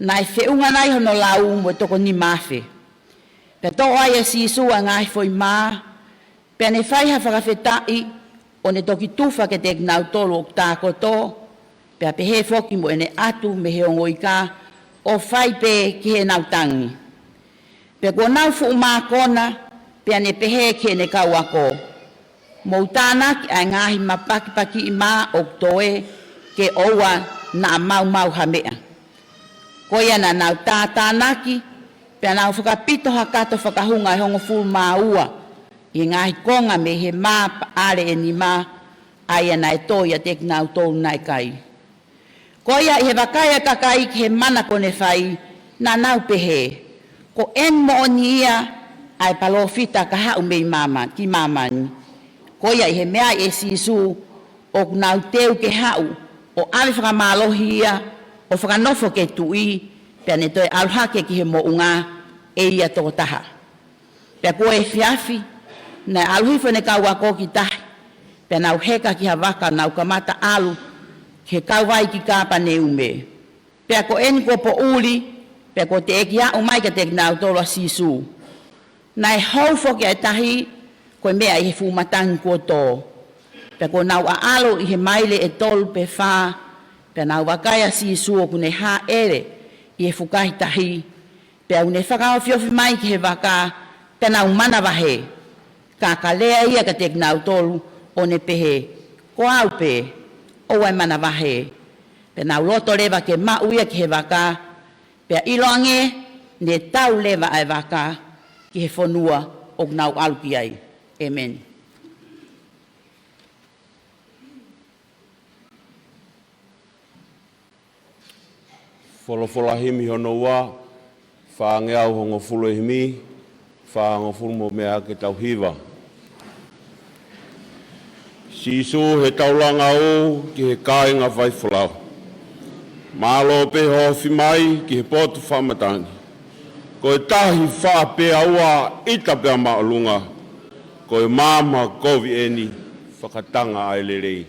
naʻe feʻunga nai hono lau mo e toko nima afe. Pea toʻo ai ʻe Sīsū ʻa e ngaahi foʻi mā, pea ne fai ha fakafetaʻi, ʻo ne toki tufa kiate kinautolu ʻoku tākoto, pea pehē foki mo ʻene ʻatu mei he ongo ika ʻo fai pē ki heʻenau tangi. Pea kuo nau fuʻu mākona, pea ne pehē ki heʻene kau ako: Mou tānaki ʻa e ngaahi mapakipakiʻi mā ʻoku toe, ke ʻoua naʻa maumau ha meʻa. Ko ia naʻa nau tātānaki, pea nau fakapito ha kato fakahunga ʻe hongofulu mā ua ʻi he ngaahi konga mei he mā paʻale ʻe nima, ʻa ia naʻe tō ʻiate kinautolu naʻe kai. Ko ia ʻi he vakai ʻa e kakai ki he mana kuo ne fai, naʻa nau pehē, Ko eni moʻoni ia ʻa e palōfita ka haʻu mei māmani, ki māmani. Ko ia ʻi he meʻa ʻe Sīsū, ʻoku nau teu ke haʻu ʻo ʻave fakamālohi ia, ʻo fakanofo ki he tuʻi, pea ne toe ʻalu hake ki he moʻunga, ʻe ia tokotaha. Pea kuo efiafi, naʻe ʻalu hifo ʻene kau ako ki tahi, pea nau heka ki ha vaka, nau kamata ʻalu ki he kauvai ki Kāpaneume. Pea ko eni kuo poʻuli, pea kuo teʻeki aʻu mai kiate kinautolu ʻa Sīsū. Naʻe hou foki ʻa e tahi, ko e meʻa ʻi he fuʻu matangi kuo tō. Pea kuo nau ʻaʻalo ʻi he maile ʻe tolu pe fā, pea nau vakai ʻa Sīsū ʻoku ne hāʻele ʻi he fukahi tahi, pea ʻoku ne fakaofiofi mai ki he vaka, pea nau manavahē. Ka ka lea ia kiate kinautolu, ʻo ne pehē, Ko au pē, ʻoua ʻe manavahē. Pea nau loto leva ke maʻu ia ki he vaka, pea ʻiloange, ne tau leva ʻa e vaka ki he fonua ʻoku nau ʻalu ki ai. ʻEmeni. Folofola himi hono ua, fāngeau hongofulu ʻe himi, fāngofulu mo e meʻa ke tau hiva. Sīsū he taulanga ʻo ki he kāinga faifolau. Mālō pē hoʻo ofi mai ki he potu fakamatangi. Ko e tahi faʻa pea ua ʻita pea māʻolunga. Ko e maama kovi eni fakatanga ʻa e lelei.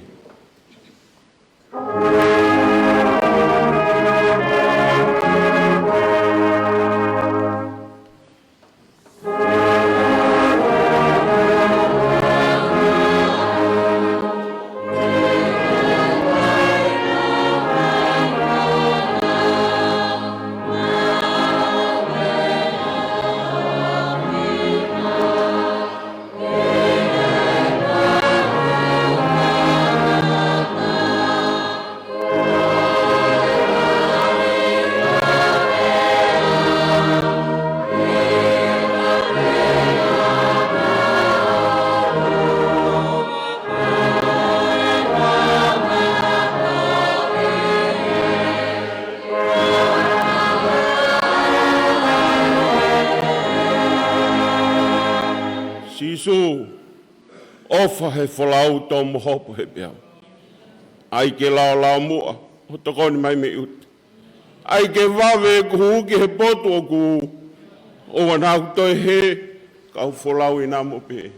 Sīsū, ʻofa he folau, tomuʻa hopo he peau. ʻAi ke laolao muʻa, ʻo tokoni mai mei ʻuta. ʻAi ke vave ʻeku hū ki he potu ʻoku ū. ʻOua naʻa ku toe hē, kau folau ʻi namo pē.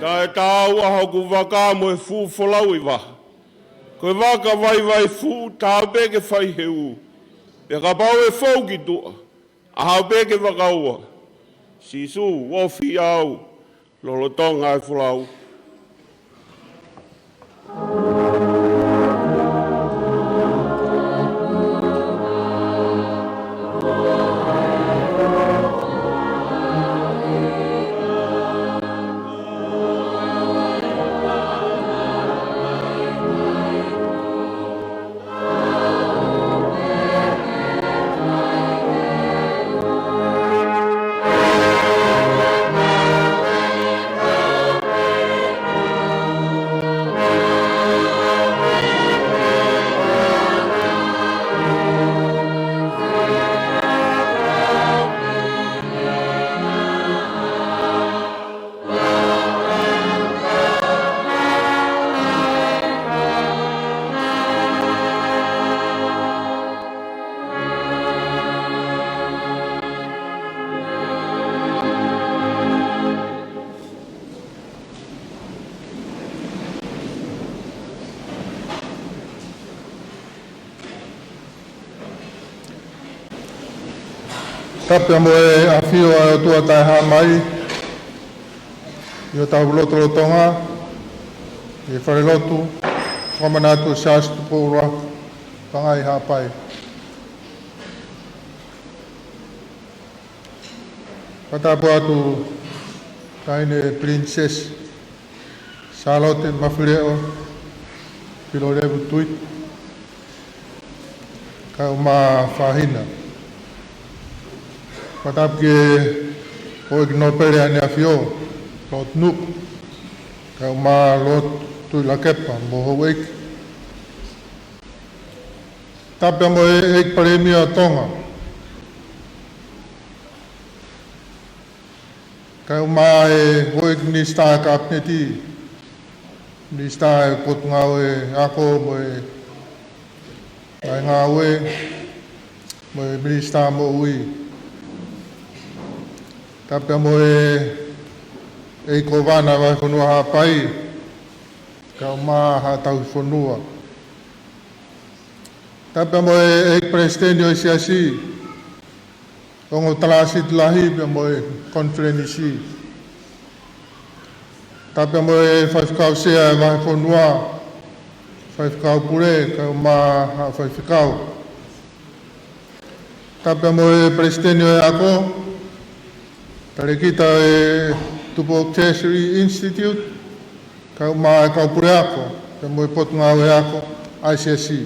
Taʻe tāua hoku vaka mo e fuʻu folau ʻi vaha. Ko e vaka vaivai fuʻu, taau pē ke fai he ū. Pea kapau ʻe fou ki tuʻa, ʻa haʻu pē ke vakaua. Sīsū, ofi au, lolotonga e folau. Tapu mo e ʻafio ʻa e ʻOtua Taʻehāmai ʻi hotau lotolotonga, ʻi he falelotu, fakamanatu ʻo Siaosi Tupou ʻUluaki Pangai Haʻapai. Fakatapu atu Taʻahine Princess Sālote Mafileʻo Pilolevu Tuita, kae ʻumaʻā e faʻahinga. Fakatapu ki he houʻeiki nōpele ʻAneafió, Lord Nuku, kae ʻumaʻā Lord Tuʻilakepa mo e houʻeiki. Tapu mo e ʻEiki Palēmia ʻo Tonga, kae ʻumaʻā e houʻeiki Minisitā Kapineti, Minisitā ʻo e Potungāue Ako mo e Ngaahi Ngāue, mo e Minisitā Moʻui. Tapu mo e ʻEiki Kōvana Vahefonua Haʻapai, kae ʻumaʻā Haʻa Tauhi Fonua. Tapu mo e ʻEiki Palesiteni ʻo e Siasi, ongo talāsiti lahi pea mo e konifelenisi. Tapu mo e Faifekau Sea ʻo e Vahefonua, Faifekau Pule, kae ʻumaʻā Haʻa Faifekau. Tapu mo e Palesiteni ʻo e Ako, Talēkita ʻo e Tupou Tertiary Institute, kae ʻumaʻā e kau puleako, pea mo e Potungāue Ako ʻa e Siasi.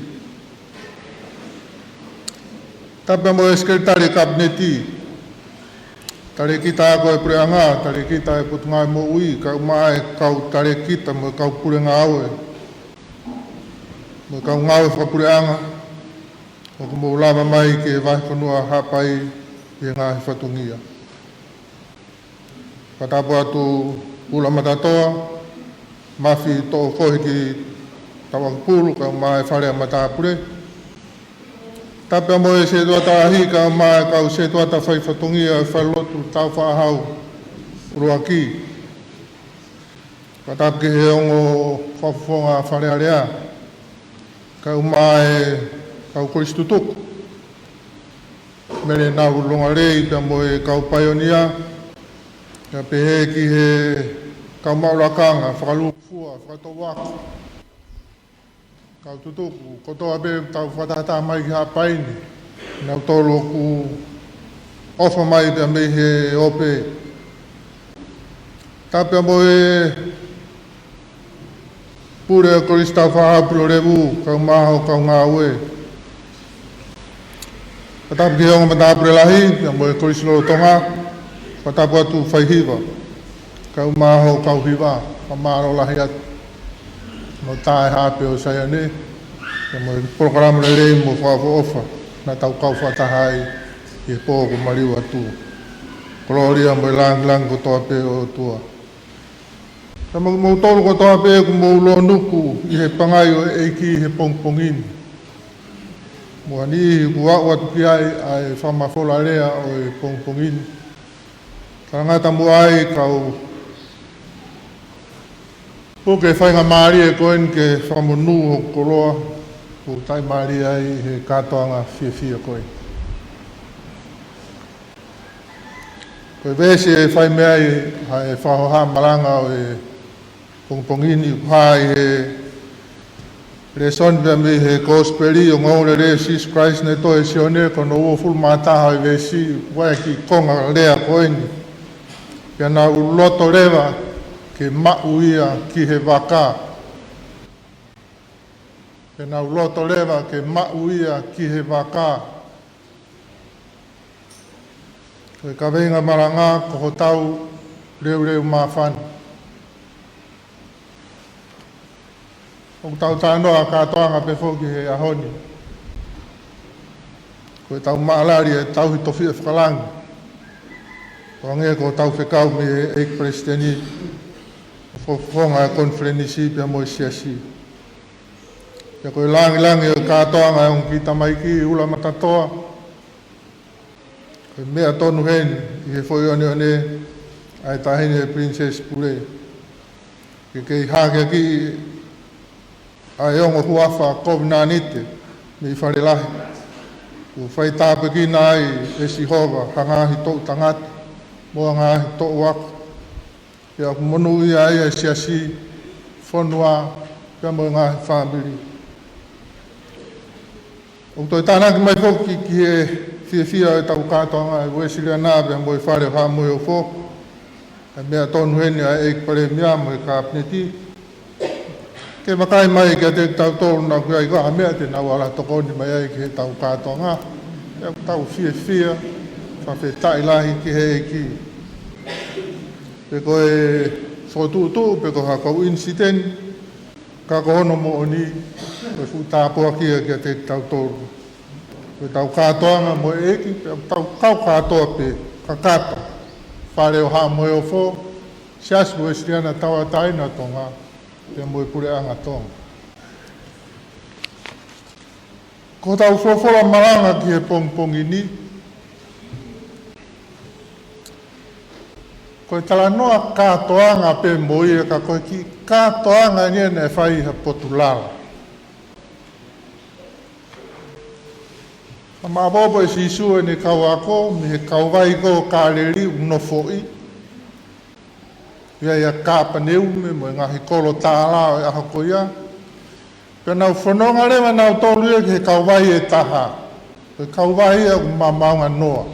Tapu mo e Sekelitali Kapineti, Talēkita Ako ʻo e Puleʻanga, Talēkita ʻo e Potungāue Moʻui, kae ʻumaʻā e kau talēkita mo e kau pule ngāue, mo e kau ngāue fakapuleʻanga, ʻoku mou lava mai ki he Vahefonua Haʻapai ʻi he ngaahi fatongia. Fakatapu atu Ulamatatoa, Mafi Toʻokohi ki Tauʻakipulu, kae ʻumaʻā e Fale ʻa Matāpule. Tapu mo e setuata lahi, kae ʻumaʻā e kau setuata fai fatongia ʻo e falelotu Taufaʻāhau ʻUluaki. Fakatapu ki he ongo fakafofonga Fale Alea, kae ʻumaʻā e kau kolisi tutuku, Mele Naulongalei pea mo e kau paionia, kae pehē ki he kau maʻu lakanga, fakalūkufua, fakatouako, kau tutuku kotoa pē ʻoku tau fakatahataha mai ki Haʻapai ni, nautolu ʻoku ʻofa mai pea mei he ope. Tapu mo e pule ʻo e Kolisi Taufaʻāhau Pilolevu, kae ʻumaʻā hoʻo kau ngāue. Fakatapu ki he ongo matāpule lahi, pea mo e kolisi lolotonga, fakatapu atu faihiva, kae ʻumaʻā hoʻo kau hiva, fakamālō lahi atu. Mo tā e haʻape ʻo Saione, pea mo e polokalama lelei mo fakaʻofoʻofa, naʻa tau kau fakataha ai ʻi he pō kuo maliu atu. Kolōlia mo e lāngilangi kotoa pē ʻOtua. Pea mo kimoutolu kotoa pē kuo mou lōnuku ʻi he pangai ʻo e ʻEiki he pongipongi ni. Mo ha niʻihi kuo aʻu atu ki ai ʻa e fakamafola lea ʻo e pongipongi ni. Talangata muʻa ai kau puke faingamālie ko eni ke fakamonū hoku koloa, ʻoku ou taʻimālie ai he kātoanga fiefia ko eni. Ko e veesi ʻe fai mei ai ʻa e fakahohaʻa malanga ʻo e pongipongi ni, ʻoku hā ʻi he lēsoni pea mei he Kosipeli ʻo e ongoongolelei ʻo Sīsū Kalaisi naʻe tohi ʻe Sione, ko hono uofulu mā taha ʻo e veesi, ʻoku ʻi ai e kiʻi konga lea ko eni: Pea naʻa ku loto leva ke maʻu ia ki he vaka. Pea naʻa ku loto leva ke maʻu ia ki he vaka. Ko e kaveinga malanga ko hotau leuleu māfana. ʻOku tau talanoa kātoanga pē foki he ʻaho ni. Ko ʻetau maʻalali ʻa e tauhi tofiʻa fakalangi. Hangē ko ʻetau fekau mei he ʻEiki Palesiteni, fakafofonga e konifelenisi pea mo e siasi. Pea ko e lāngilangi ʻo e kātoanga ʻa e ongo kiʻi tamaiki Ulamatatoa, ko e meʻa tonu heni ʻi he foʻi ʻoneʻone ʻa e Taʻahine Princess Pule, ke kei hakeakiʻi ʻa e ongo huafa kovinānite mei Fale Lahi. ʻOku faitāpuekina ai ʻe Sihova ha ngaahi toʻu tangata mo ha ngaahi toʻu ako, pea ʻoku monūʻia ai ʻa e siasi, fonua, pea mo e ngaahi fāmili. ʻOku toe tānaki mai foki ki he fiefia ʻo ʻetau kātoanga ʻa e Uēsiliana pea mo e Fale ʻo Haʻa Moheofo, ʻa e meʻa tonu heni ʻa e ʻEiki Palēmia mo e Kapineti ke vakai mai kiate kitautolu, naʻa ʻoku ʻi ai ha meʻa te nau ala tokoni mai ai ki heʻetau kātoanga. Pea ʻoku tau fiefia, fakafetaʻi lahi ki he ʻEiki. Pe ko e fokotuʻutuʻu, pe ko ha kau ʻinisiteni, ka ko hono moʻoni, ko e fuʻu tāpuaki ia kiate kitautolu. Ko ʻetau kātoanga mo e ʻEiki, pea ʻoku tau kau kātoa pē, kakato, Fale ʻo Haʻa Moheofo, Siasi Uēsiliana Tauʻatāina ʻo Tonga, pea mo e Puleʻanga Tonga. Ko ʻetau folofola malanga ki he pongipongi ni, ko e talanoa kātoanga pē mo ia, ka ko e kiʻi kātoanga eni ia naʻe fai ʻi ha potu lala. Naʻe maʻopoʻopo ʻe Sīsū ʻene kau ako mei he kauvai ko ē ʻo Kāleli, ʻo nofoʻi ia ʻia Kāpaneume mo e ngaahi kolo tālā ʻo e ʻaho ko ia. Pea nau fononga leva nautolu ia ki he kauvai ʻe taha, ko e kauvai ia ʻoku mamaonga noa.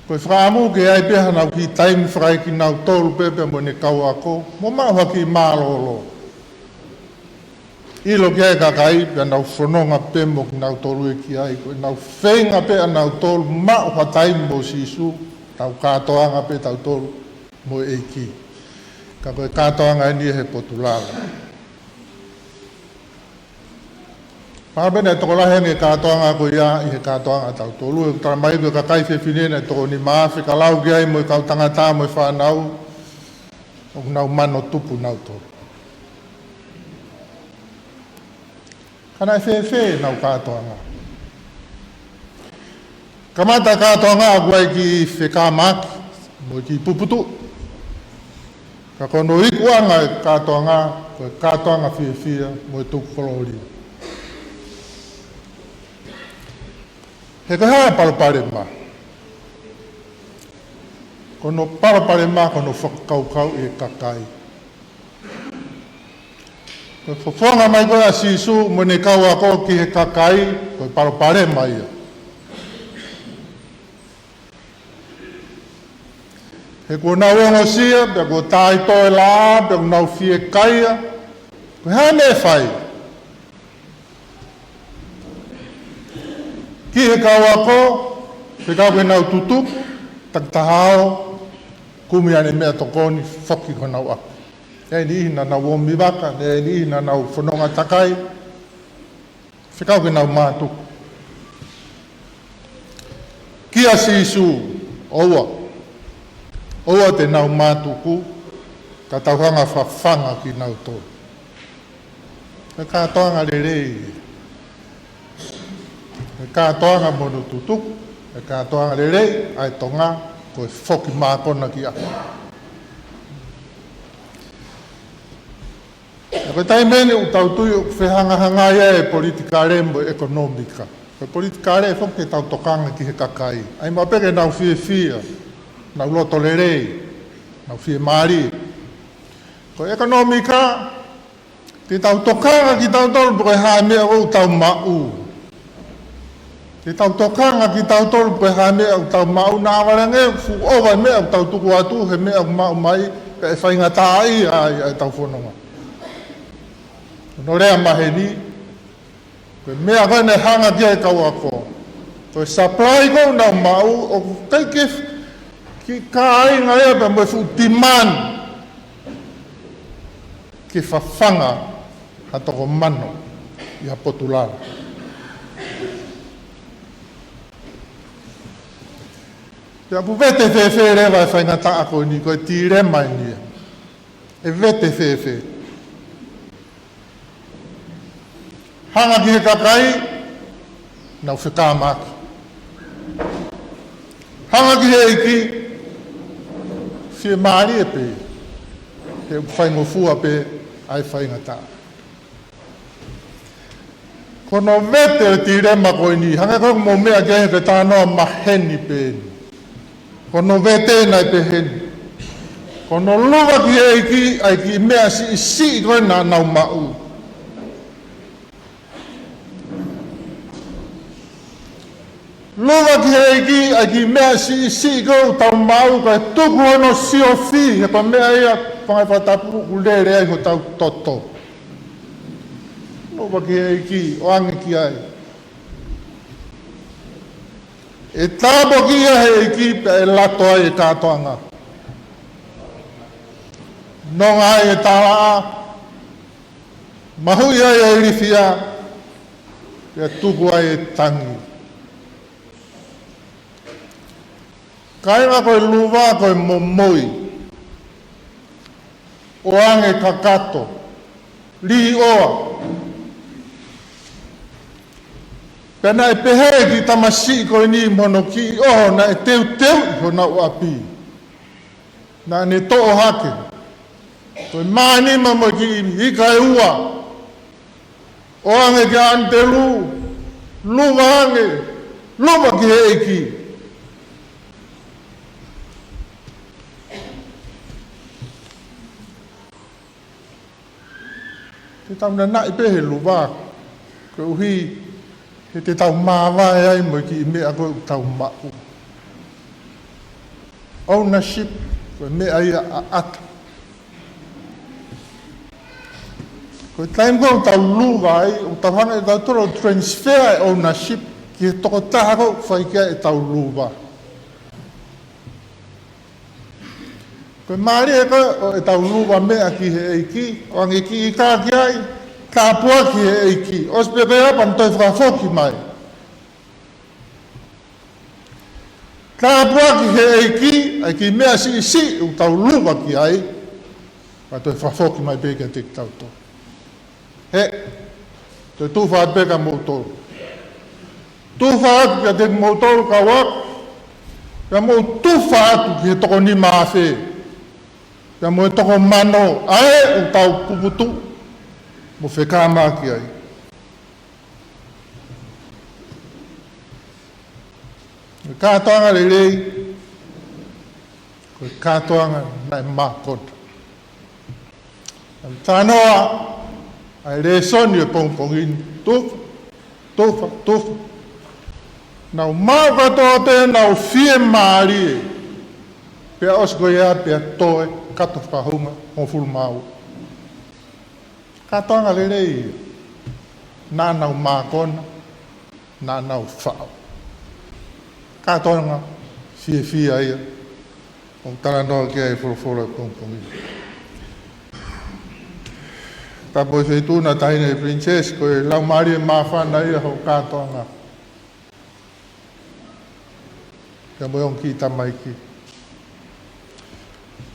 Ko e fakaʻamu ke ʻi ai pē haʻanau kiʻi taimi fakaekinautolu pē pea mo ʻene kau ako, mo maʻu ha kiʻi mālōlō. ʻIlo ki ai e kakai, pea nau fononga pē mo kinautolu ia ki ai, ko ʻenau feinga pē ʻanautolu maʻu ha taimi mo Sīsū, tau kātoanga pē tautolu mo e ʻEiki. Ka ko e kātoanga eni ia he potu lala. Mahalo pē naʻe tokolahi ange e kātoanga ko ia ʻi he kātoanga ʻatautolu. ʻOku tala mai ko e kakai fefine naʻe toko nima afe, ka lau ki ai mo e kau tangata mo e fānau, ʻoku nau mano tupu nautolu. Ka naʻe fēfē ʻenau kātoanga? Kamata e kātoanga ʻoku ʻi ai e kiʻi fekamaki mo e kiʻi puputuʻu. Ka ko hono ikuʻanga e kātoanga, ko e kātoanga fiefia mo e tuku kolōlia. He ko e hā e palopalema? Ko hono palopalema ko hono fakakaukau ʻa e kakai. Ko e fofonga mai ko ē ʻa Sīsū mo ʻene kau ako ki he kakai, ko e palopalema ia. He kuo nau ongosia, pea kuo tāito e laʻā, pea kuo nau fiekaia. Ko e hā e meʻa ʻe fai? Ki he kau ako, fekau ke nau tutupu, takitaha ʻo kumi ʻa e meʻatokoni, foki ki honau ʻapi. Naʻe ʻi ai e niʻihi naʻa nau ō mei vaka, naʻe ʻi ai e niʻihi naʻa nau fononga takai, fekau ke nau mātuku. Kia Sīsū, ʻoua. ʻOua te nau mātuku, ka tau hanga ʻo fafanga kinautolu. Ko e kātoanga lelei. Ko e kātoanga mo hono tutuku, ko e kātoanga lelei ʻa e Tonga, ko e foki mākona ki ʻapi. Ko e taimi eni ʻoku tau tui ʻoku fehangahangai ai e politikale mo e ʻekonōmika. Ko e politikale foki ke tau tokanga ki he kakai. ʻAi maʻu pē ke nau fiefia, nau loto lelei, nau fiemālie. Ko e ʻekonōmika, te tau tokanga kitautolu pe ko e hā e meʻa ʻoku tau maʻu. Te tau tokanga kitautolu pe ko e hā e meʻa ʻoku tau maʻu, naʻa vale ange ʻoku fuʻu ʻova e meʻa ʻoku tau tuku atu he meʻa ʻoku maʻu mai, pea ʻe faingataʻaʻia ai ʻetau fononga. Ko hono lea maheni, ko e meʻa ko ē naʻe hanga ki ai e kau ako, ko e supply ko ē ʻoku nau maʻu, ʻoku ʻikai ke, ke kāinga ia pea mo e fuʻu demand ke fafanga ha toko mano ʻi ha potu lala. Pea ʻoku vete fēfē leva e faingataʻa ko eni, ko e tīlema eni ia. ʻE vete fēfē? Hanga ki he kakai, nau fekamaki. Hanga ki he ʻEiki, fiemālie pē, he ʻoku faingofua pē ʻa e faingataʻa. Ko hono vete e tilema ko eni, hangē ko e meʻa ko ē ke talanoa maheni pē eni. Ko hono vete naʻe pehē ni. Ko hono luva ki he ʻEiki ʻa e kiʻi meʻa siʻisiʻi ko ē naʻa nau maʻu. Luva ki he ʻEiki ʻa e kiʻi meʻa siʻisiʻi ko ē ʻoku tau maʻu, kae tuku hono siofi, he ko e meʻa ia, fanga fakatapu, ʻoku lele ai hotau toto. Luva ki he ʻEiki, ʻoange ki ai. ʻE tāpuakiʻi ia he ʻEiki pea ʻe lato ai e kātoanga. Nonga ai e talaʻa, mahuʻi ai e ilifia, pea tuku ai e tangi. Kāinga, ko e luva ko e momoi, ʻoange kakato, liʻoa. Pea naʻe pehē ki he tamasiʻi ko eni mo hono kiʻi ʻoho naʻe teuteuʻi honau ʻapi, naʻa ne toʻo hake. Ko e mānima mo e kiʻi ika ʻe ua, ʻoange kia ʻAnitelū, luva ange, luva ki he ʻEiki. Te tau nanaʻi pē he luva, koeʻuhi he te tau māvae ai mo e kiʻi meʻa ko ē ʻoku tau maʻu. Ownership, ko e meʻa ia ʻaʻata. Ko e taimi ko ē ʻoku tau luva ai, ʻoku tau hanga ʻe tautolu ʻo transfer e ownership ki he tokotaha ko ē ʻoku fai ki ai ʻetau luva. Ko e mālie ko ē ʻo ʻetau luva meʻa ki he ʻEiki, ʻoange kiʻi ika ki ai, tāpuakiʻi he ʻEiki. ʻOsi pē ko ia pea ne toe fakafoki mai. Tāpuakiʻi he ʻEiki ʻa e kiʻi meʻa siʻisiʻi ʻoku tau luva ki ai, pea toe fakafoki mai pē kiate kitautolu. He, toe tufa atu pē kia moutolu. Tufa atu kiate kimoutolu kau ako, pea mou tufa atu ki he toko nima afe, pea mo e toko mano, ʻa ē ʻoku tau puputuʻu mo fekamaki ai. Ko e kātoanga lelei, ko e kātoanga naʻe mākona. Naʻa tau talanoa ʻa e lēsoni ʻo e pongipongi ni, tufa, tufa, tufa. Nau maʻu kātoa pē ʻenau fiemālie. Pea ʻosi ko ia pea toe kato fakahū hongofulu mā ua. Kātoanga lelei ia. Naʻa nau mākona, naʻa nau faʻo. Kātoanga fiefia ia ʻoku talanoa ki ai e folofola ʻo e pongipongi ni. Tapu e feituʻu na taʻahine Princess, ko e laumālie māfana ia hoʻo kātoanga. Kia mo e ongo kiʻi tamaiki.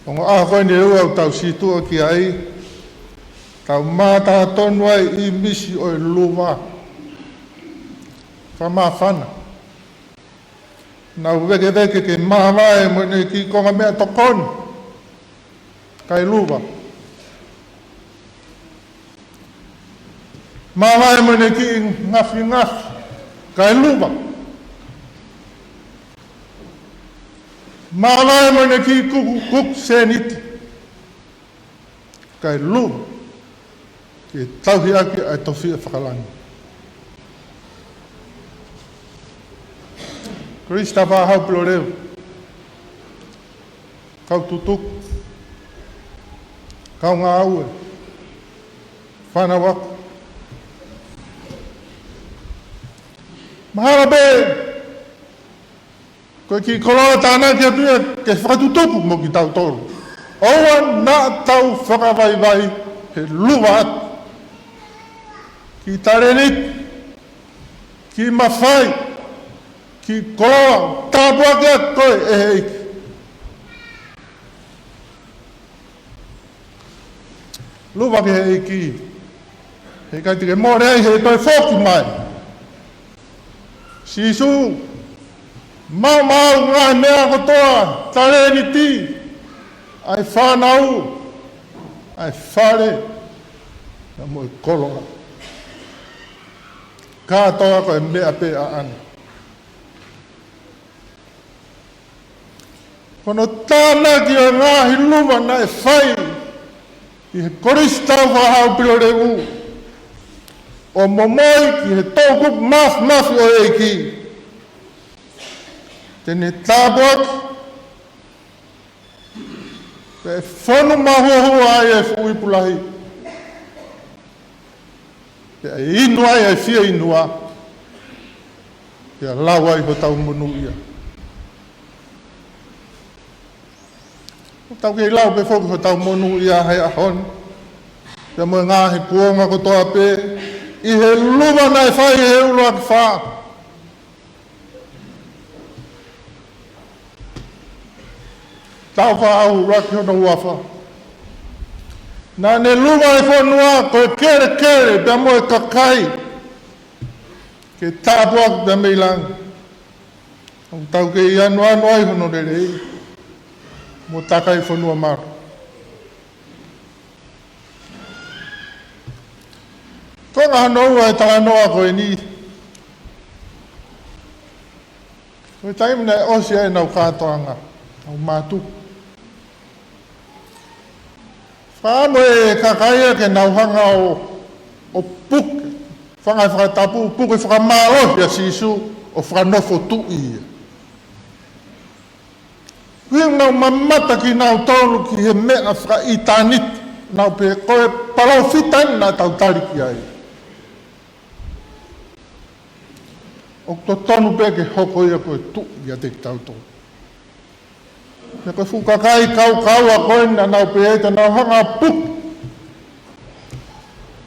Ongo ʻaho ko eni ʻe ua ʻoku tau situʻa ki ai, tau mātā tonu ai ʻi he ʻīmisi ʻo e luva. Fakamāfana. Nau vēkeveke ke māvae mo ʻene kiʻi konga meʻatokoni. Kae luva. Māvae mo ʻene kiʻi ngafingafi. Kae luva. Māvae mo ʻene kiʻi kuku, kuku sēniti. Kae luva. Ke tauhi ʻaki ʻa e tofiʻa fakalangi. Christopher Hau Pilolevu. Kau tutuku, kau ngāue, fānau ako. Mahalo pē ko e kiʻi koloa tānaki atu ia ke fakatutuku mo kitautolu. ʻOua naʻa tau fakavaivai he luva atu. Kiʻi talēniti, kiʻi mafai, kiʻi koloa, tāpuakiʻi ʻaki koe ʻe he ʻEiki. Luva ki he ʻEiki. He ʻikai te ke mole ai he toe foki mai. Sīsū, maumau ngaahi meʻa kotoa, talēniti, ʻa e fānau, ʻa e fale, pea mo e koloa. Kātoa ko e meʻa pē ʻaʻana. Ko hono tānaki ʻo e ngaahi luma naʻe fai ʻi he Kolisi Taufaʻāhau Pilolevu, ʻo momoi ki he toʻukupu māfimafi ʻo e ʻEiki, te ne tāpuaki pea fonu mahuohua ai e fuʻu ipu lahi, pea inu ai e fieinua, pea lau ai hotau monūʻia. Tau kei lau pē foki hotau monūʻia he ʻaho ni, pea mo e ngaahi kuonga kotoa pē, ʻi he luma naʻe fai ʻe he ʻUluaki Fā. Taufaʻāhau ʻUluaki hono huafa. Naʻa ne luma e fonua ko e kelekele pea mo e kakai ke tāpuaki pea mei langi. ʻOku tau kei anoano ai hono lelei mo takai fonua malu. Ko e ngaahi ua e talanoa ko eni. Ko e taimi naʻe ʻosi ai ʻenau kātoanga, ʻenau mātuku, fakaʻamu e kakai ia ke nau hanga ʻo, ʻo puke, fanga fakatapu, puke fakamālohi ʻa Sīsū ʻo fakanofo tuʻi ia. Pea nau mamata kinautolu ki he meʻa fakaʻitāniti, nau pehē ko e palōfita eni naʻa tau tali ki ai. ʻOku totonu pē ke hoko ia ko e tuʻi ʻiate kitautolu. Pea ko e fuʻu kakai kaukaua ko ē naʻa nau pehē te nau hanga ʻo puke,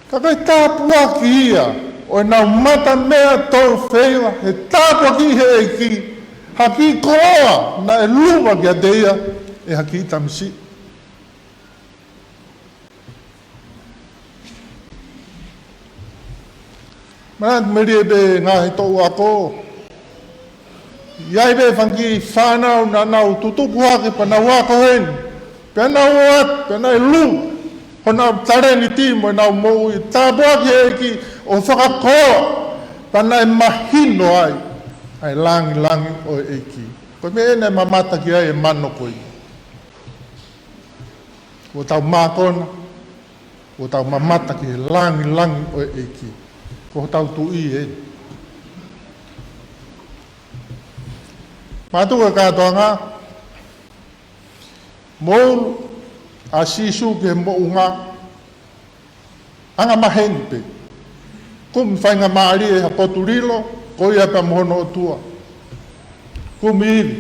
ka ko e tāpuaki ia ʻo ʻenau mata meʻa tō feiva he tāpuaki ʻe he ʻEiki ha kiʻi koloa naʻe luma kiate ia ʻe ha kiʻi tamasiʻi. Manatu melie pē ngaahi toʻu ako. ʻI ai pē fanga kiʻi fānau naʻa nau tutuku hake pea nau ako heni, pea nau ō atu, pea naʻe luma honau talēniti mo ʻenau moʻui, tāpuaki ʻe he ʻEiki ʻo fakakoloa, pea naʻe mahino ai ʻa e langilangi ʻo e ʻEiki. Ko e meʻa eni naʻe mamata ki ai e mano ko ia. Kuo tau mākona, kuo tau mamata ki he langilangi ʻo e ʻEiki. Ko hotau tuʻi ē. Mātuku e kātoanga, mou ʻa Sīsū ki he moʻunga, angamaheni pē. Kumi faingamālie ha potu lilo, ko ia pea mo hono ʻotua. Kumi ivi.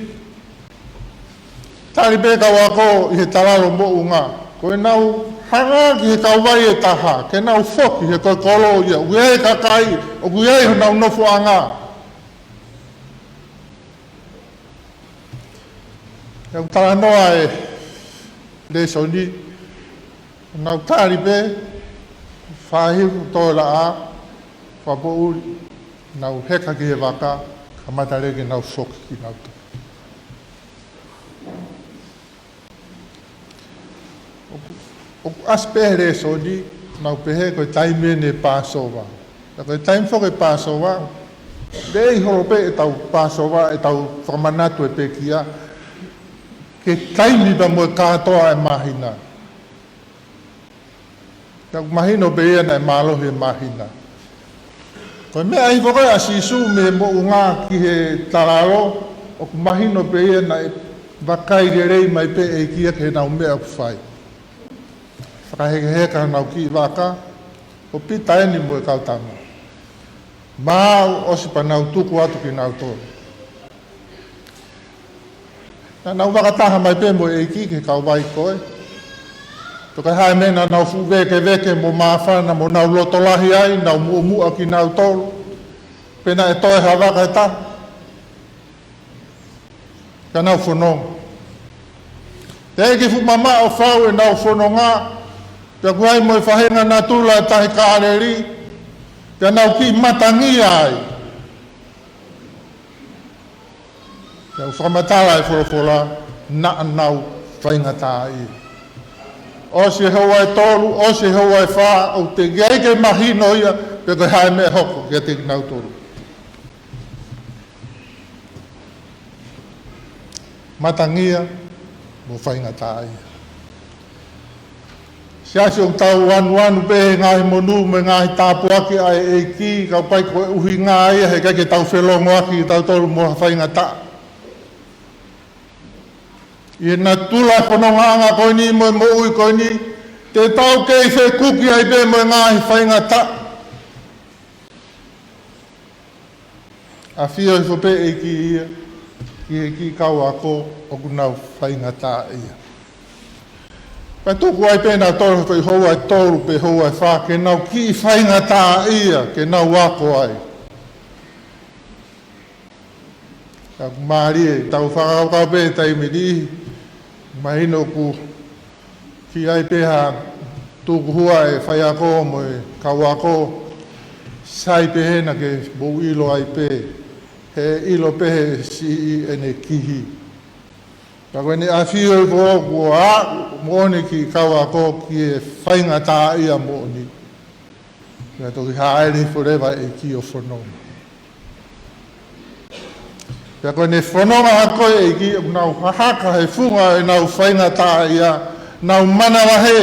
Tali pē kau ako ʻi he talalo moʻunga. Ko ʻenau hanga ki he kauvai ʻe taha, ke nau foki he ko e kolo ia, ʻoku ʻi ai e kakai, ʻoku ʻi ai honau nofoʻanga. ʻI heʻeku talanoa e lēsoni, nau tali pē, fāhiku tō laʻā, fakapoʻuli, nau heka ki he vaka, kamata leva ke nau foki kinautolu. ʻOku, ʻoku ʻasi pē he lēsoni, nau pehē ko e taimi eni e Pāsova. Ka ko e taimi foki e Pāsova, lelei holo pē ʻetau Pāsova, ʻetau fakamanatu e pekia, ki he taimi pea mo e kātoa e māhina. Pea ʻoku mahino pē ia naʻe mālohi e māhina. Ko e meʻa ʻi he foki ʻa Sīsū mei he moʻunga ki he talalo, ʻoku mahino pē ia naʻe vakai lelei mai pē ʻe ia ki heʻenau meʻa ʻoku fai. Fakahekeheka honau kiʻi vaka, ko Pita eni mo e kau tama. Maʻu ʻosi pea nau tuku atu kinautolu. Naʻa nau vakataha mai pē mo e ʻEiki ki he kauvai ko ē. Toki ʻi ai e meʻa naʻa nau fuʻu vēkeveke mo māfana mo nau loto lahi ai, nau muʻomuʻa kinautolu. Pea naʻe toe ha vaka ʻe taha. Ka nau fononga. Teʻeki fuʻu mamaʻo fau ʻenau fononga, pea ʻoku ʻi ai mo e faʻahinga natula ʻo e Tahi Kāleli, pea nau kiʻi matangia ai. Pea ʻoku fakamatala e folofola, naʻa nau faingataʻaʻia. ʻOsi e houa ʻe tolu, ʻosi e houa ʻe fā, ʻoku teʻeki ai ke mahino ia, pe ko e hā e meʻa ʻe hoko kiate kinautolu. Matangia mo faingataʻaʻia. Siasi, ʻoku tau anuanu pē he ngaahi monū mo e ngaahi tāpuaki ʻa e ʻEiki, ka ʻoku ʻikai ko e ʻuhinga ia he ʻikai ke tau felongoaki kitautolu mo ha faingataʻa. ʻI he natula e fonongaʻanga ko eni mo e moʻui ko eni, te tau kei fekuki ai pē mo e ngaahi faingataʻa. ʻAfio hifo pē ʻEiki ia ki he kiʻi kau ako ʻoku nau faingataʻaʻia. Pea tuku ai pē nautolu he foʻi houa ʻe tolu pe houa ʻe fā ke nau kiʻi faingataʻaʻia, ke nau ako ai. Ka ʻoku mālie, tau fakakaukau pē taimi ni, mahino ʻoku ʻi ai pē ha tukuhua e faiako mo e kau ako, sai pē hena ke mou ʻilo ai pē, he ʻilo pē he siʻi ʻene kihi. Ka ko ʻene ʻafio ʻi ko ʻoku aʻu moʻoni kiʻi kau ako ki he faingataʻaʻia moʻoni. Pea toki hāʻele hifo leva e ʻEiki ʻo fononga. Pea ko ʻene fononga atu ko ē ʻEiki, ʻoku nau hahaka he funga ʻenau faingataʻaʻia, nau manavahē.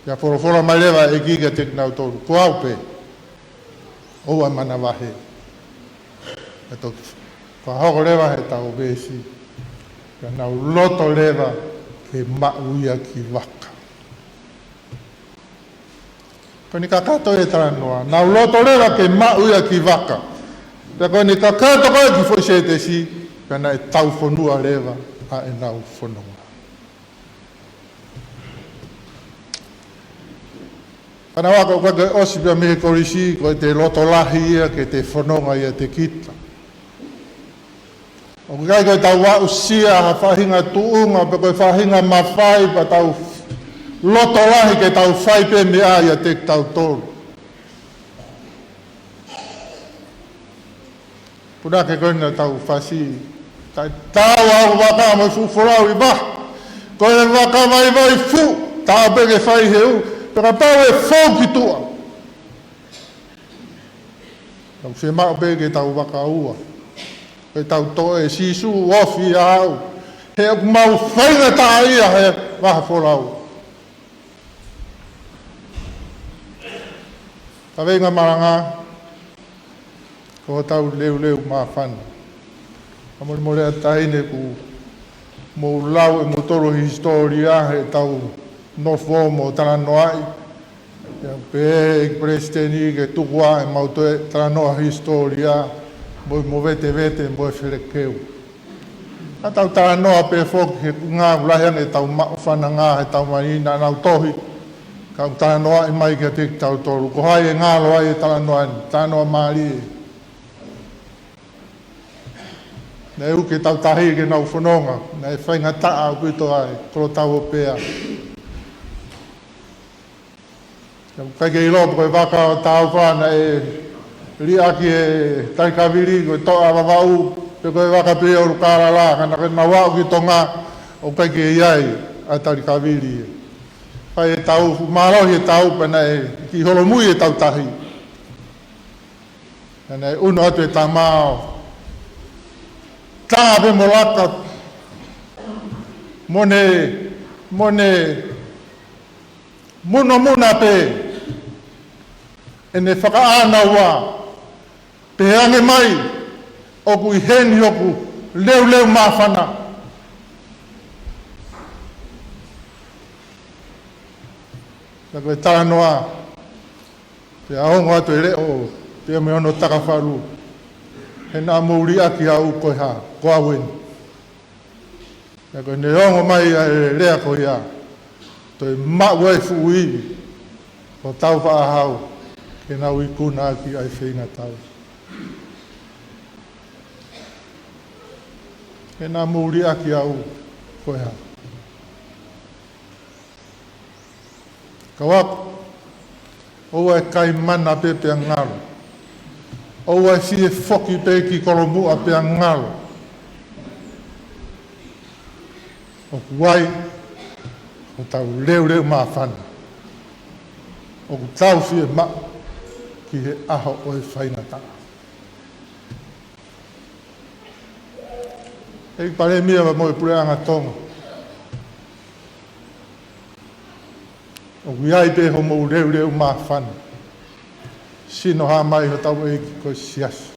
Pea folofola mai leva ʻEiki kiate kinautolu, ko au pē, ʻoua ʻe manavahē. Pea toki fakahoko leva he tau veesi, pea nau loto leva ke maʻu ia ki vaka. Ko ʻene kakato e talanoa, nau loto leva ke maʻu ia ki vaka. Pea ko ʻene kakato ko ē ki foʻi sētesi, pea naʻe taufonua leva ʻa ʻenau fononga. Fānau ako, ʻoku ʻikai ke ʻosi pē ia mei he kolisi, ko ʻete loto lahi ia ke te fononga ʻiate kita. ʻOku ʻikai ko ʻetau aʻusia ha faʻahinga tuʻunga pe ko e faʻahinga mafai pea tau loto lahi ke tau fai pē meʻa ʻiate kitautolu. Puna ke ko ena tau fasi, taʻe tau au vaka mo e fuʻu folau ʻi vaha. Ko e vaka vaivai fuʻu, tau pē ke fai he ʻū, pea kapau ʻe fou ki tuʻa. Tau fiemaʻu pē ke tau vaka ua. Ke tau toʻo ʻe Sīsū, ofi au. He ʻoku mau faingataʻaʻia he vaha folau. Kaveinga malanga, ko hotau leuleu māfana. Ka molemole ʻa taʻahine kuo mou lau ʻe moutolu hisitōlia he tau nofo mo talanoaʻi. Pea pehē ʻe he Palesiteni ke tuku ā ʻemau toe talanoa hisitōlia mo e movetevete mo e felekeu. Ka tau talanoa pē foki he ngāue lahi ange ʻetau maʻu fananga he tau mai naʻa nau tohi. Ka ʻoku talanoaʻi mai kiate kitautolu. Ko hai ʻe ngalo ai e talanoa ni, talanoa mālie. Naʻe ui ke tau tahi ke nau fononga, naʻe faingataʻa ʻaupito ai, kolo tau o pea. ʻOku ʻikai ke ʻilo pe ko e vaka ʻo Tāufa naʻe liʻaki ʻe Talikavili, ko e toʻa Vavaʻu, pe ko e vaka pē ʻo ʻUlukālala, ka naʻa nau aʻu ki Tonga, ʻoku ʻikai ke ʻi ai ʻa Talikavili. Fai e tau, fuʻu mālohi e tau, pea naʻe kiʻi holomui e tau tahi. Naʻa ne ʻunu atu e tama ʻo tā pē mo laka, mo ne, mo ne munomuna pē ʻene fakaʻānaua, pehē ange mai, ʻoku ʻi heni hoku leuleu māfana. Ka ko e talanoa, pea ongo atu e leʻo, pea mei hono takafalu. He naʻa mou liʻaki au ko e hā, ko au eni. Pea ko ʻene ongo mai ʻa e lea ko ia, toe maʻu ai fuʻu ivi, ko Tāufaʻāhau, ke nau ikuna ʻaki ʻa e feingatau. He naʻa mou liʻaki au ko e hā. Kau ako, ʻoua ʻe kai mana pē pea ngalo. ʻOua ʻe fie foki pē ki Kolomuʻa pea ngalo. ʻOku ʻi ai hotau leuleu māfana. ʻoku tau fiemaʻu ki he ʻaho ʻo e faingataʻa. ʻEiki Palēmia mo e Puleʻanga Tonga, ʻoku ʻi ai pē hoʻomou leuleu māfana. Sino hā mai hotau ʻEiki ko e Siasi.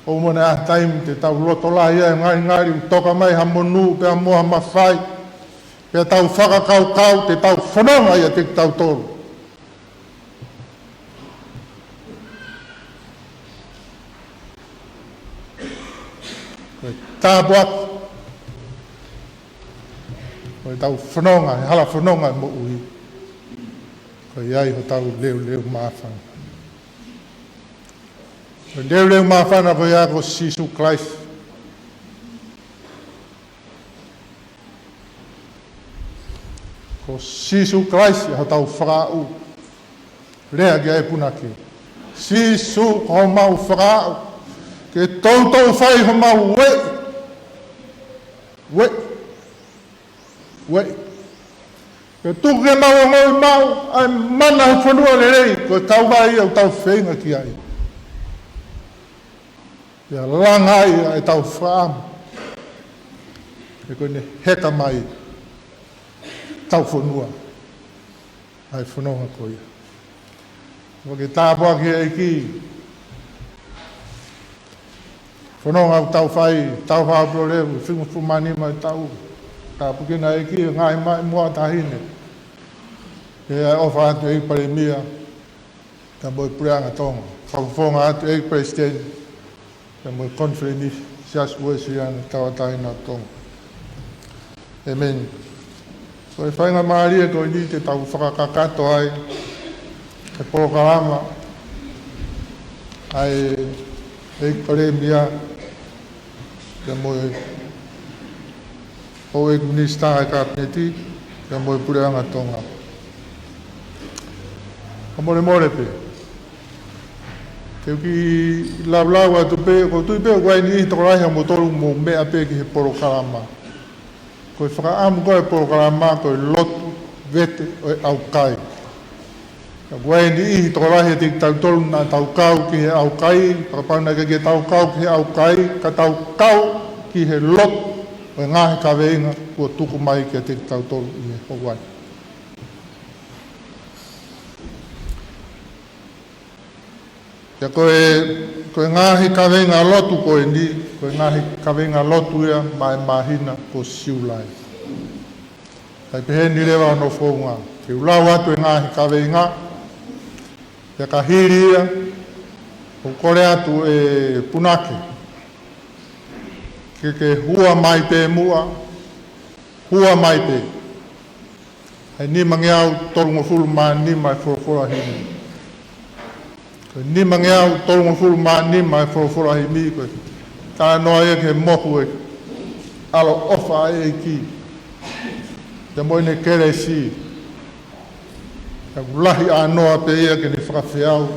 ʻOku mou ʻi ai ha taimi te tau loto lahi ai, ngalingali ʻoku toka mai ha monū pea mo ha mafai, pea tau fakakaukau te tau fononga ʻiate kitautolu. Ko e tāpuaki ʻo ʻetau fononga, he hala fononga moʻui, ko e ʻi ai hotau leuleu māfana. Ko e leuleu māfana ko ia ko Sīsū Kalaisi. Ko Sīsū Kalaisi ʻa hotau fakaʻau. Lea ki ai e punake: Sīsū, ko homau fakaʻau, ke toutou fai homau ueʻi. Ueʻi. Ueʻi. Ke tuku ke mau ongoʻi maʻu ʻa e mana ʻo e fonua lelei, ko e kauvai ia ʻoku tau feinga ki ai. Pea langa ai ʻa ʻetau fakaʻamu, he ko ʻene heka mai ʻetau fonua ʻa e fononga ko ia. ʻOku ke tāpuaki ʻEiki. Fononga ʻoku tau fai, tau fai puloleu, fingofulu mā nima ʻi he taʻu. Tāpuekina ʻEiki e ngaahi maʻi muʻa taʻahine. ʻE ʻofa atu ʻEiki Palēmia, pea mo e Puleʻanga Tonga. Fakafofonga atu ʻEiki Palesiteni, pea mo e Konifelenisi Siasi Uēsiliana Tauʻatāina ʻo Tonga. ʻĒmeni. Ko e faingamālie ko eni te tau fakakakato ai e polokalama ʻa e ʻEiki Palēmia, pea mo e Houʻeiki Minisitā ʻa e Kapineti, pea mo e Puleʻanga Tonga. Ka molemole pē, te u kiʻi laulau atu pē, ʻoku ou tui pē ʻoku ʻi ai e niʻihi tokolahi ʻo moutolu ʻoku mou meʻa pē ki he polokalama. Ko e fakaʻamu ko ē ʻo e polokalama ko e lotu vete ʻo e ʻaukai. Ka ʻoku ʻi ai e niʻihi tokolahi ʻiate kitautolu naʻa tau kau ki he ʻaukai, fakapapau naʻe ʻikai ke tau kau ki he ʻaukai, ka tau kau ki he lotu ʻo e ngaahi kaveinga kuo tuku mai kiate kitautolu ʻi he houa ni. Pea ko e, ko e ngaahi kaveinga lotu ko eni, ko e ngaahi kaveinga lotu ia maʻa e māhina ko Siulai. Kae pehē ni leva hono founga. Te u lau atu e ngaahi kaveinga, pea ka hili ia, ʻoku ou kole atu e punake ke ke hua mai pē muʻa, hua mai pē. ʻA e nimangeau tolungofulu mā nima ʻa e folofola himi. Ko e nimangeau tolungofulu mā nima ʻa e folofola himi, ko e talanoa ia ki he mohu ʻo e ʻaloʻofa ʻa e ʻEiki, pea mo ʻene kelesi. Pea ʻoku lahi ʻānoa pē ia ke ne fakafeau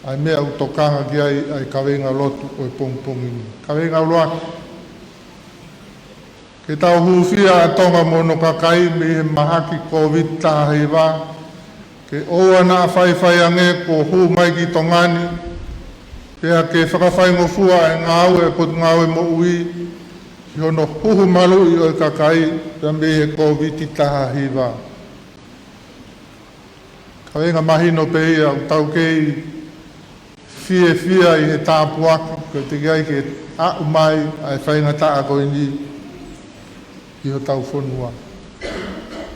ʻa e meʻa ʻoku tokanga ki ai ʻa e kaveinga lotu ʻo e pongipongi ni. Kaveinga ʻuluaki. Ke tau hūfia ʻa Tonga mo hono kakai mei he mahaki Kōviti taha hiva, ke ʻoua naʻa faifai ange kuo hū mai ki Tonga ni, pea ke fakafaingofua ʻa e ngāue ʻa e Potungāue Moʻui ki hono huhu maluʻi ʻo e kakai pea mei he Kōviti taha hiva. Kaveinga mahino pē ia ʻoku tau kei fiefia ʻi he tāpuaki kuo teʻeki ai ke aʻu mai ʻa e faingataʻa ko eni ʻi hotau fonua.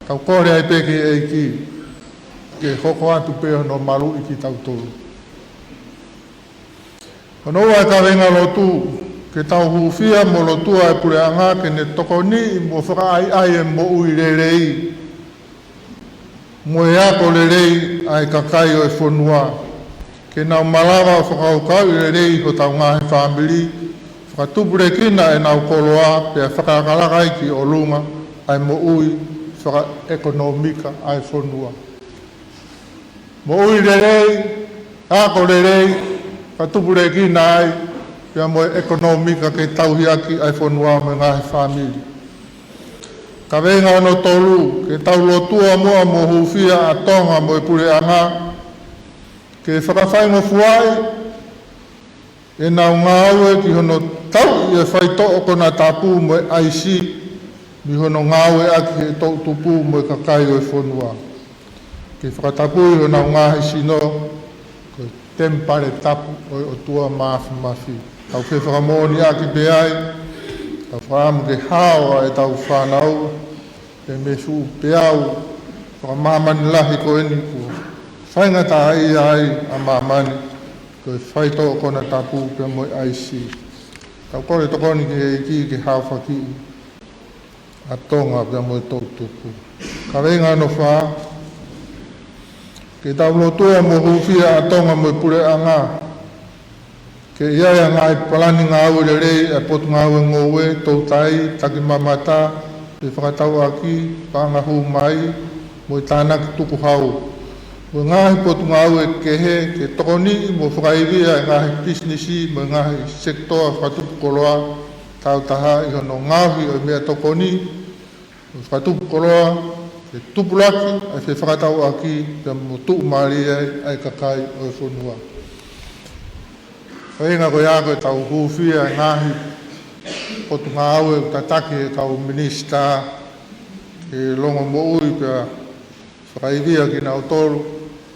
Tau kole ai pē ki he ʻEiki ke hoko atu pē hono maluʻi kitautolu. Hono ua e kaveinga lotu, ke tau hūfia mo lotua e puleʻanga ke ne tokoniʻi mo fakaʻaiʻai e moʻui lelei mo e ako lelei ʻa e kakai ʻo e fonua, ke nau malava ʻo fakakaukauʻi lelei hotau ngaahi fāmili, fakatupulekina ʻenau koloa, pea fakalakalaka ai ki ʻolunga ʻa e moʻui fakaʻekonōmika ʻa e fonua. Moʻui lelei, ako lelei, fakatupulekina ai, pea mo e ʻekonōmika ke tauhi ʻaki ʻa e fonua mo e ngaahi fāmili. Kaveinga hono tolu, ke tau lotua muʻa mo hūfia ʻa Tonga mo e puleʻanga, ke fakafaingofuaʻi ʻenau ngāue ki hono tauʻi e faitoʻo konatapu mo e ʻaisi, mei hono ngāueʻaki ʻe he toʻutupu mo e kakai ʻo e fonua. Ke fakatapui honau ngaahi sino, ko e temipale tapu ʻo e ʻOtua Mafimafi. Tau fefakamoʻoniʻaki pē ai, tau fakaʻamu ke hao ʻa ʻetau fānau, pea mei he fuʻu peau fakamāmani lahi ko eni kuo faingataʻaʻia ai ʻa māmani, ko e faitoʻo konatapu pea mo e ʻaisi. Tau kole tokoni ki he ʻEiki ke haofakiʻi ʻa Tonga pea mo e toʻutupu. Kaveinga hono fā, ke tau lotua mo hūfia ʻa Tonga mo e puleʻanga, ke ʻi ai ʻa e ngaahi palani ngāue lelei ʻa e Potungāue Ngoue, Toutai, Takimamata, Fefakatauʻaki, Paʻanga Hū Mai, mo e Tānaki Tukuhau, mo e ngaahi potungāue kehe, ke tokoniʻi mo fakaivia e ngaahi pisinisi mo e ngaahi sekitoa fakatupu koloa, taautaha ʻi hono ngaohi ʻo e meʻatokoni ʻo e fakatupu koloa, ke tupulaki ʻa e fefakatauʻaki pea mo tuʻumālie ai ʻa e kakai ʻo e fonua. Kaveinga ko ia, ko ʻetau hūfia e ngaahi potungāue ʻoku tataki ʻe he kau minisitā ke longomoʻui pea fakaivia kinautolu,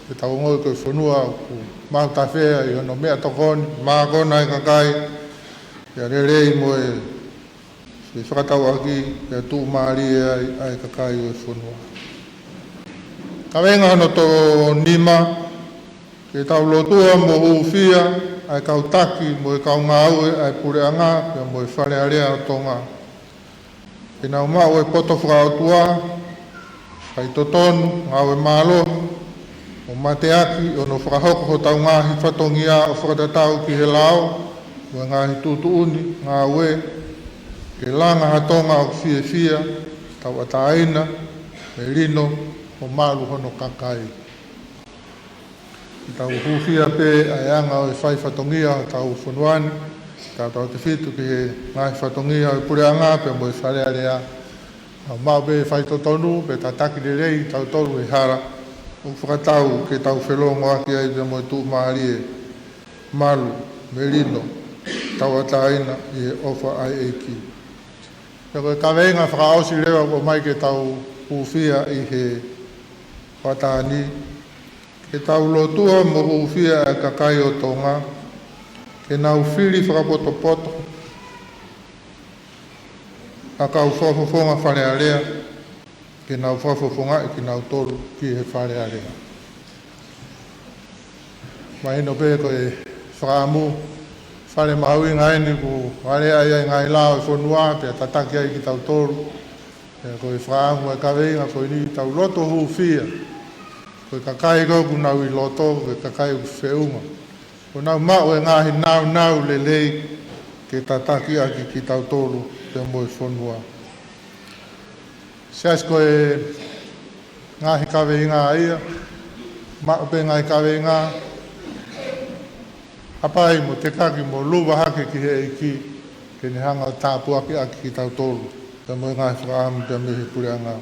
ke tau ongoʻi ko e fonua ʻoku maʻutafea ʻi hono meʻatokoni, mākona e kakai, pea lelei mo e fefakatauʻaki, pea tuʻumālie ai ʻa e kakai ʻo e fonua. Kaveinga hono to nima, ke tau lotua mo hūfia ʻa e kau taki mo e kau ngāue ʻa e puleʻanga pea mo e Fale Alea ʻo Tonga, ke nau maʻu e poto fakaʻotua, faitotonu, ngāue mālohi, ʻo mateaki ʻi hono fakahoko hotau ngaahi fatongia ʻo fakatatau ki he lao mo e ngaahi tuʻutuʻuni ngāue, ke langa ha Tonga ʻoku fiefia, tauʻatāina, melino, ʻo malu hono kakai. Ke tau hūfia pē ʻa e anga ʻo e fai fatongia ʻo hotau fonua ni, tautautefito ki he ngaahi fatongia ʻo e puleʻanga pea mo e Fale Alea. Nau maʻu pē faitotonu, pea tataki lelei kitautolu he hala ʻoku fakatau ke tau felongoaki ai pea mo e tuʻumālie, malu, melino, tauʻatāina ʻi he ʻofa ʻa e ʻEiki. Pea ko e kaveinga fakaʻosi leva ʻoku ʻomai ke tau hūfia ʻi he hoʻatā ni, ke tau lotua mo hūfia ʻa e kakai ʻo Tonga, ke nau fili fakapotopoto ʻa e kau fakafofonga Fale Alea, ke nau fakafofongaʻi kinautolu ki he Fale Alea. Mahino pē ko e fakaʻamu fale mahuʻinga eni ʻoku aleaʻi ai e ngaahi lao ʻo e fonua, pea tataki ai kitautolu. Pea ko e fakaʻamu ʻa e kaveinga ko eni, tau loto hūfia. Ko e kakai ko ē ʻoku nau ʻi loto, ko e kakai ʻoku feʻunga. ʻOku nau maʻu e ngaahi nāunau lelei ke tataki ʻaki kitautolu pea mo e fonua. Siasi, ko e ngaahi kaveinga ia, maʻu pē ngaahi kaveinga, hapai mo tekaki mo luva hake ki he ʻEiki, ke ne hanga ʻo tāpuakiʻaki kitautolu, pea mo e ngaahi fakaʻamu pea mei he puleʻanga.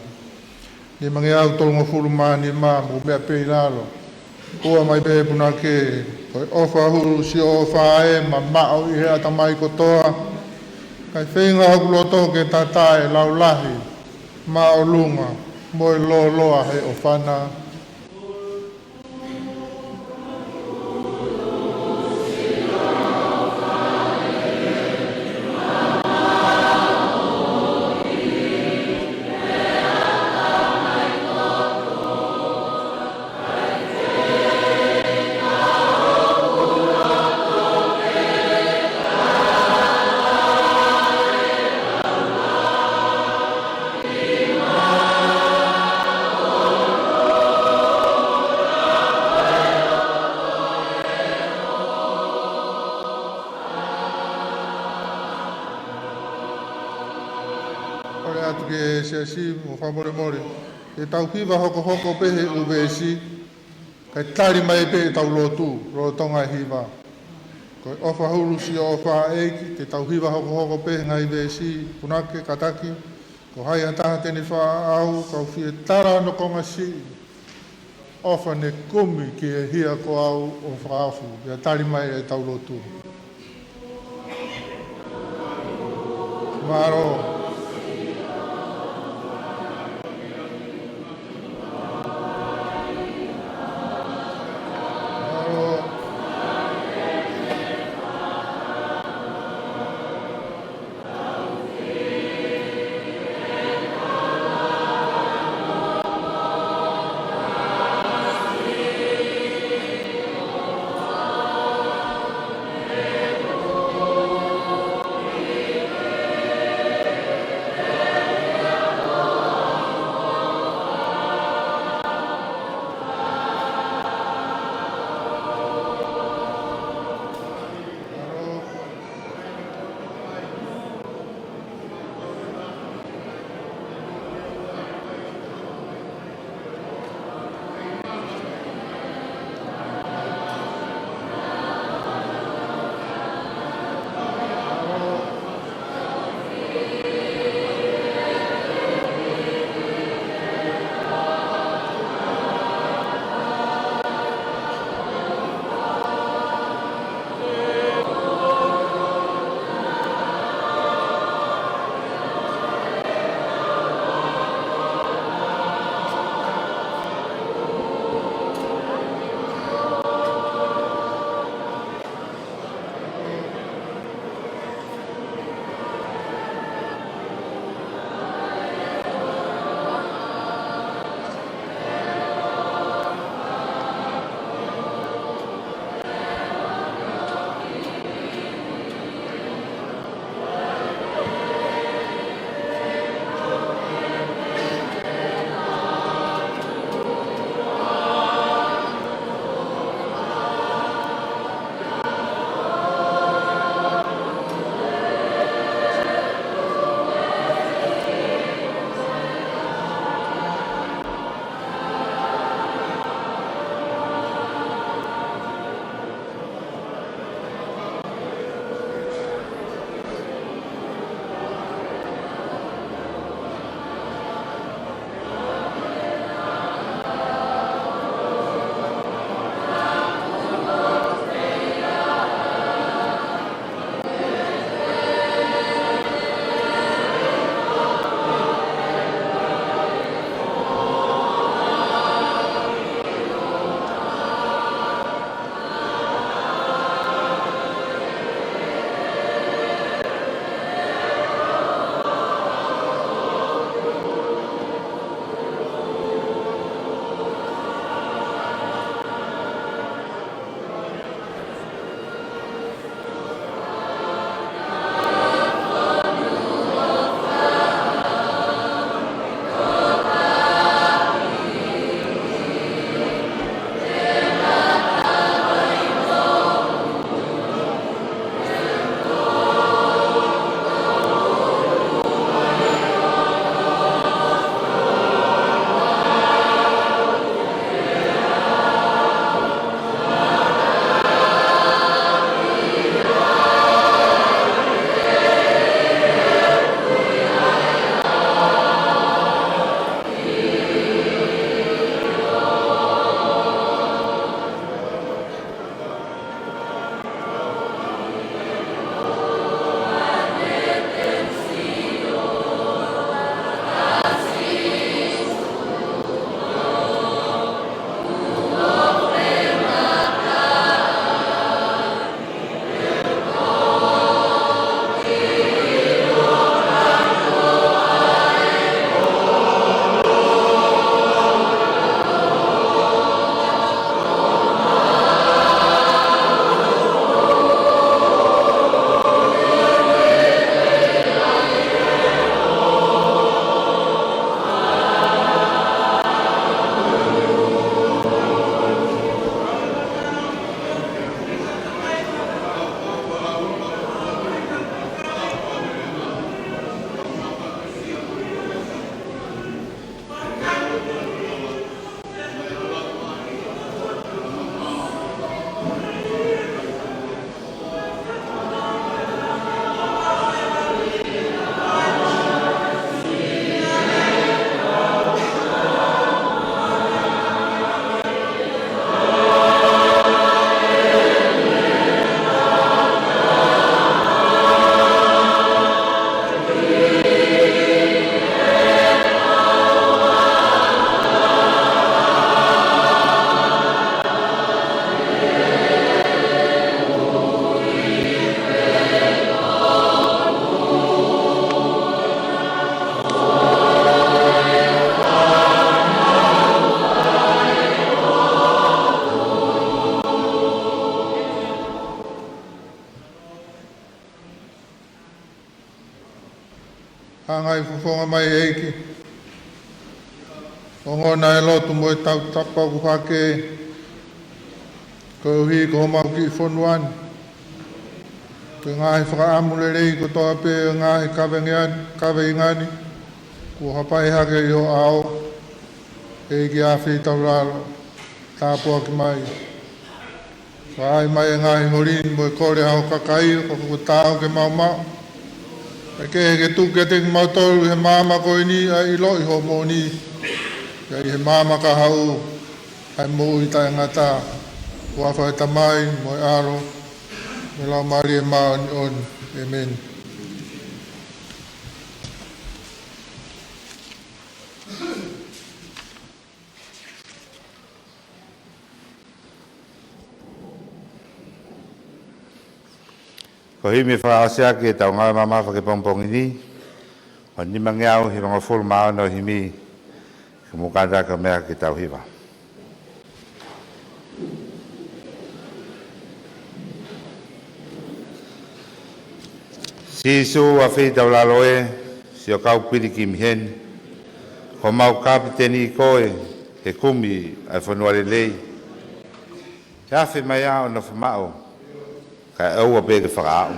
Nimangeau tolungofulu mā nima, mou meʻa pē ʻi lalo. Ua mai pē punake, ko e ʻofa hulu siʻo ʻofa ē, mamaʻo ʻi he ʻatamai kotoa. Kae feinga hoku loto ke tata e laulahi, māʻolunga, mo e lōloa he ʻofa na. Kole atu ki he siasi mo fakamolemole, ke tau hiva hokohoko pē he ʻū veesi, kae tali mai pē ʻetau lotu, lolotonga e hiva. Ko e ʻofa hulu siʻo ʻofa ʻEiki, ke tau hiva hokohoko pē he ngaahi veesi, punake, kātaki, Ko hai ha taha te ne faʻa ʻau, kau fie tala hono konga siʻi, ʻofa ne kumi ki he hia ko au ʻo fakaofi. Pea tali mai ʻetau lotu. Mālō. Mālō. Hanga ʻo fofonga mai ʻEiki. Ongona e lotu mo e tautapa ʻoku hake koeʻuhi ko homau kiʻi fonua ni. Ko e ngaahi fakaʻamu lelei kotoa pē ʻo e ngaahi kaveinga ni, kaveinga ni, kuo hapai hake ʻi ho ʻao, ʻEiki Afeitaulalo, tāpuaki mai. Fai mai e ngaahi holi ni mo e kole ʻa ho kakai, ʻoku taau ke maumau. Pea ke ke tuku kiate kimautolu ʻi he maama ko eni ʻa e ʻiloʻi ho moʻoni, pea ʻi he maama kahaʻu ʻa e moʻui taʻengata. ʻI he huafa ʻo e Tamai mo e ʻAlo mo e Laumālie Māʻoniʻoni. ʻĒmeni. Ko e himi fakaʻosi ʻaki ʻetau ngāue mamafa ki he pongipongi ni, ʻa e nimangeau hivangofulu mā ono himi, ke mou kātaki ʻo meʻa ke tau hiva. Sīsū Afeitaulalo ē, sio kau pilikimi heni, ko homau kapiteni koe he kumi ʻa e fonua lelei. Ke afe mai ā ʻo nofo maʻu, kae ʻoua pē ke fakaaʻu.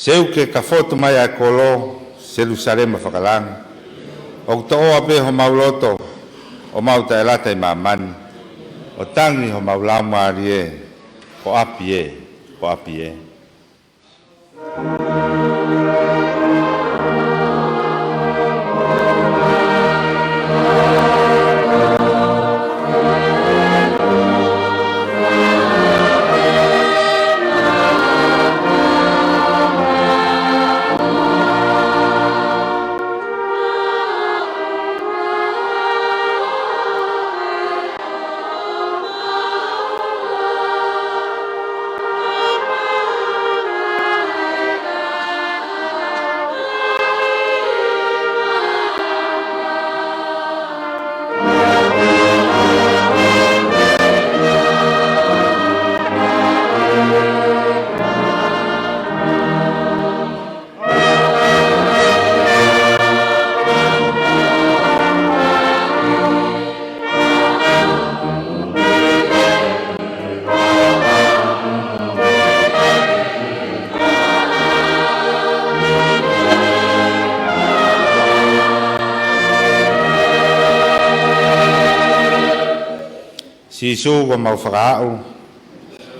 Seuke ka fotu mai ʻa e kolo, Selūsalema fakalangi. ʻOku toʻoa pē homau loto, ʻo mau taʻelata ʻi māmani. ʻO tangi homau laumālie, ko ʻapi ē, ko ʻapi ē. Sīsū, kuo mau fakaaʻu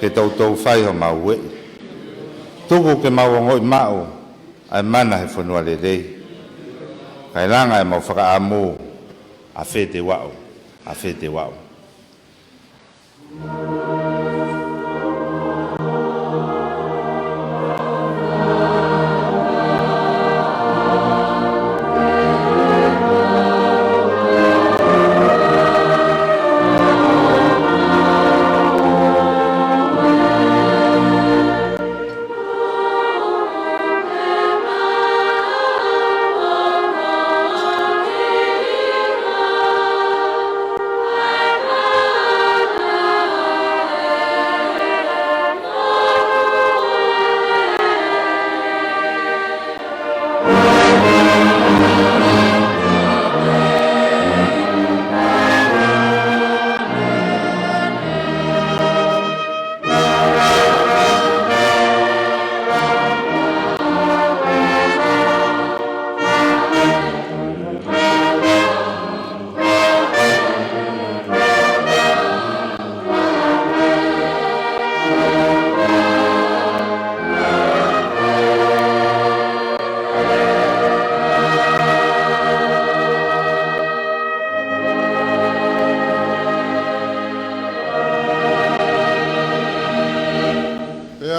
ke toutou fai homau ueʻi. Tuku ke mau ongoʻi maʻu ʻa e mana he fonua lelei. Kae langa ʻemau fakaʻamu, ʻafē te u aʻu, ʻafē te u aʻu.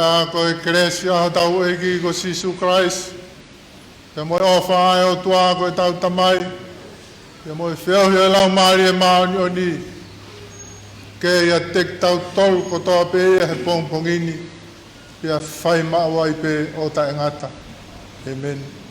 Ko e kelesi ʻa hotau ʻEiki ko Sīsū Kalaisi, pea mo e ʻofa ʻa e ʻOtua ko ʻetau Tamai, pea mo e feohi ʻa e Laumālie Māʻoniʻoni, ke ʻiate kitautolu kotoa pē ia he pongipongi ni, pea fai maʻu ai pē ʻo taʻengata. ʻĒmeni.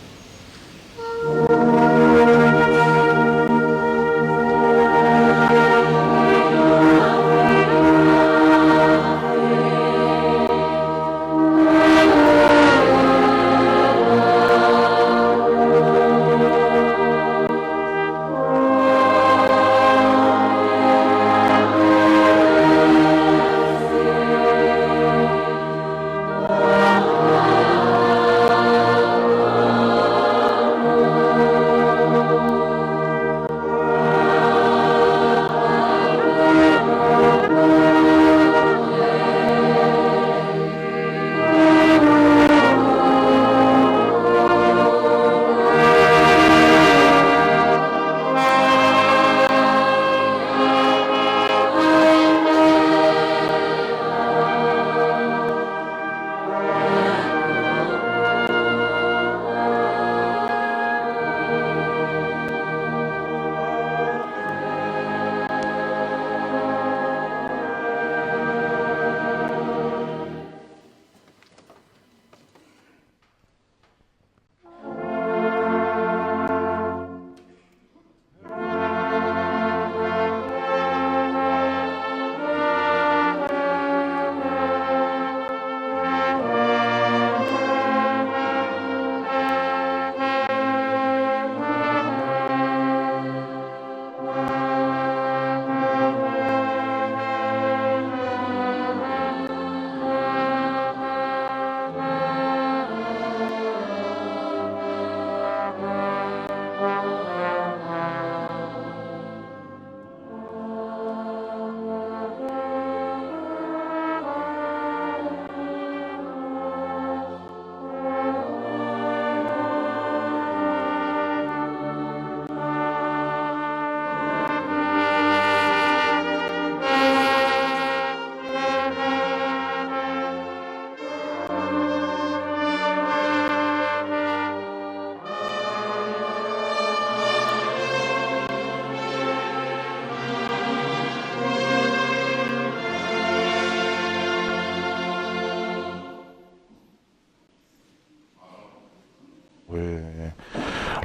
ʻE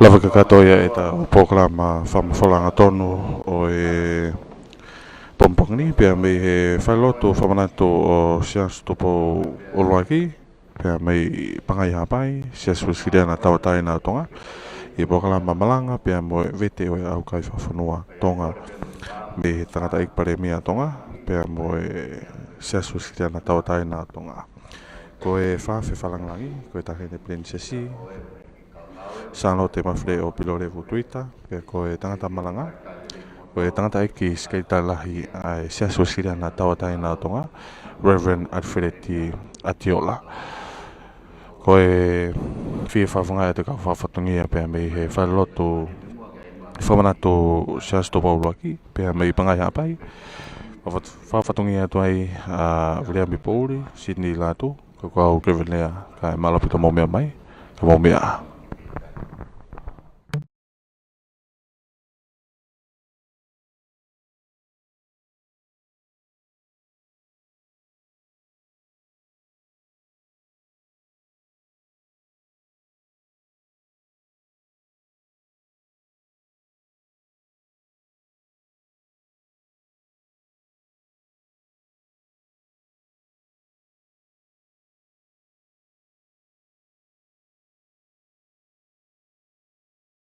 lava kakato ia ʻetau polokalama fakamafola angatonu ʻo e pongipongi ni, pea mei he falelotu fakamanatu ʻo Siaosi Tupou ʻUluaki, pea mei Pangai Haʻapai, Siasi Uēsiliana Tauʻatāina ʻo Tonga, ʻi he polokalama malanga pea mo e vete ʻo e ʻaukai fakafonua Tonga, mei he tangataʻeiki Palēmia ʻo Tonga, pea mo e Siasi Uēsiliana Tauʻatāina ʻo Tonga. Ko e Faafe Fakalāngilangi, ko e Taʻahine Pilinisesi Sālote Mafileʻo Pilolevu Tuita, pea ko e tangata malanga, ko e tangataʻeiki Sekelitali Lahi ʻa e Siasi Uēsiliana Tauʻatāina ʻo Tonga, Reverend Alfred Atiola. Ko e fie fakafofongaʻi atu e kau fakafatongia pea mei he falelotu fakamanatu Siaosi Tupou ʻUluaki, pea mei Pangai Haʻapai. Fakafatongia atu ai ʻa Viliami Pouli, Sidney Lātū, ko e kau Kevenea, kae mālō ʻaupito mou meʻa mai, ka mou meʻa.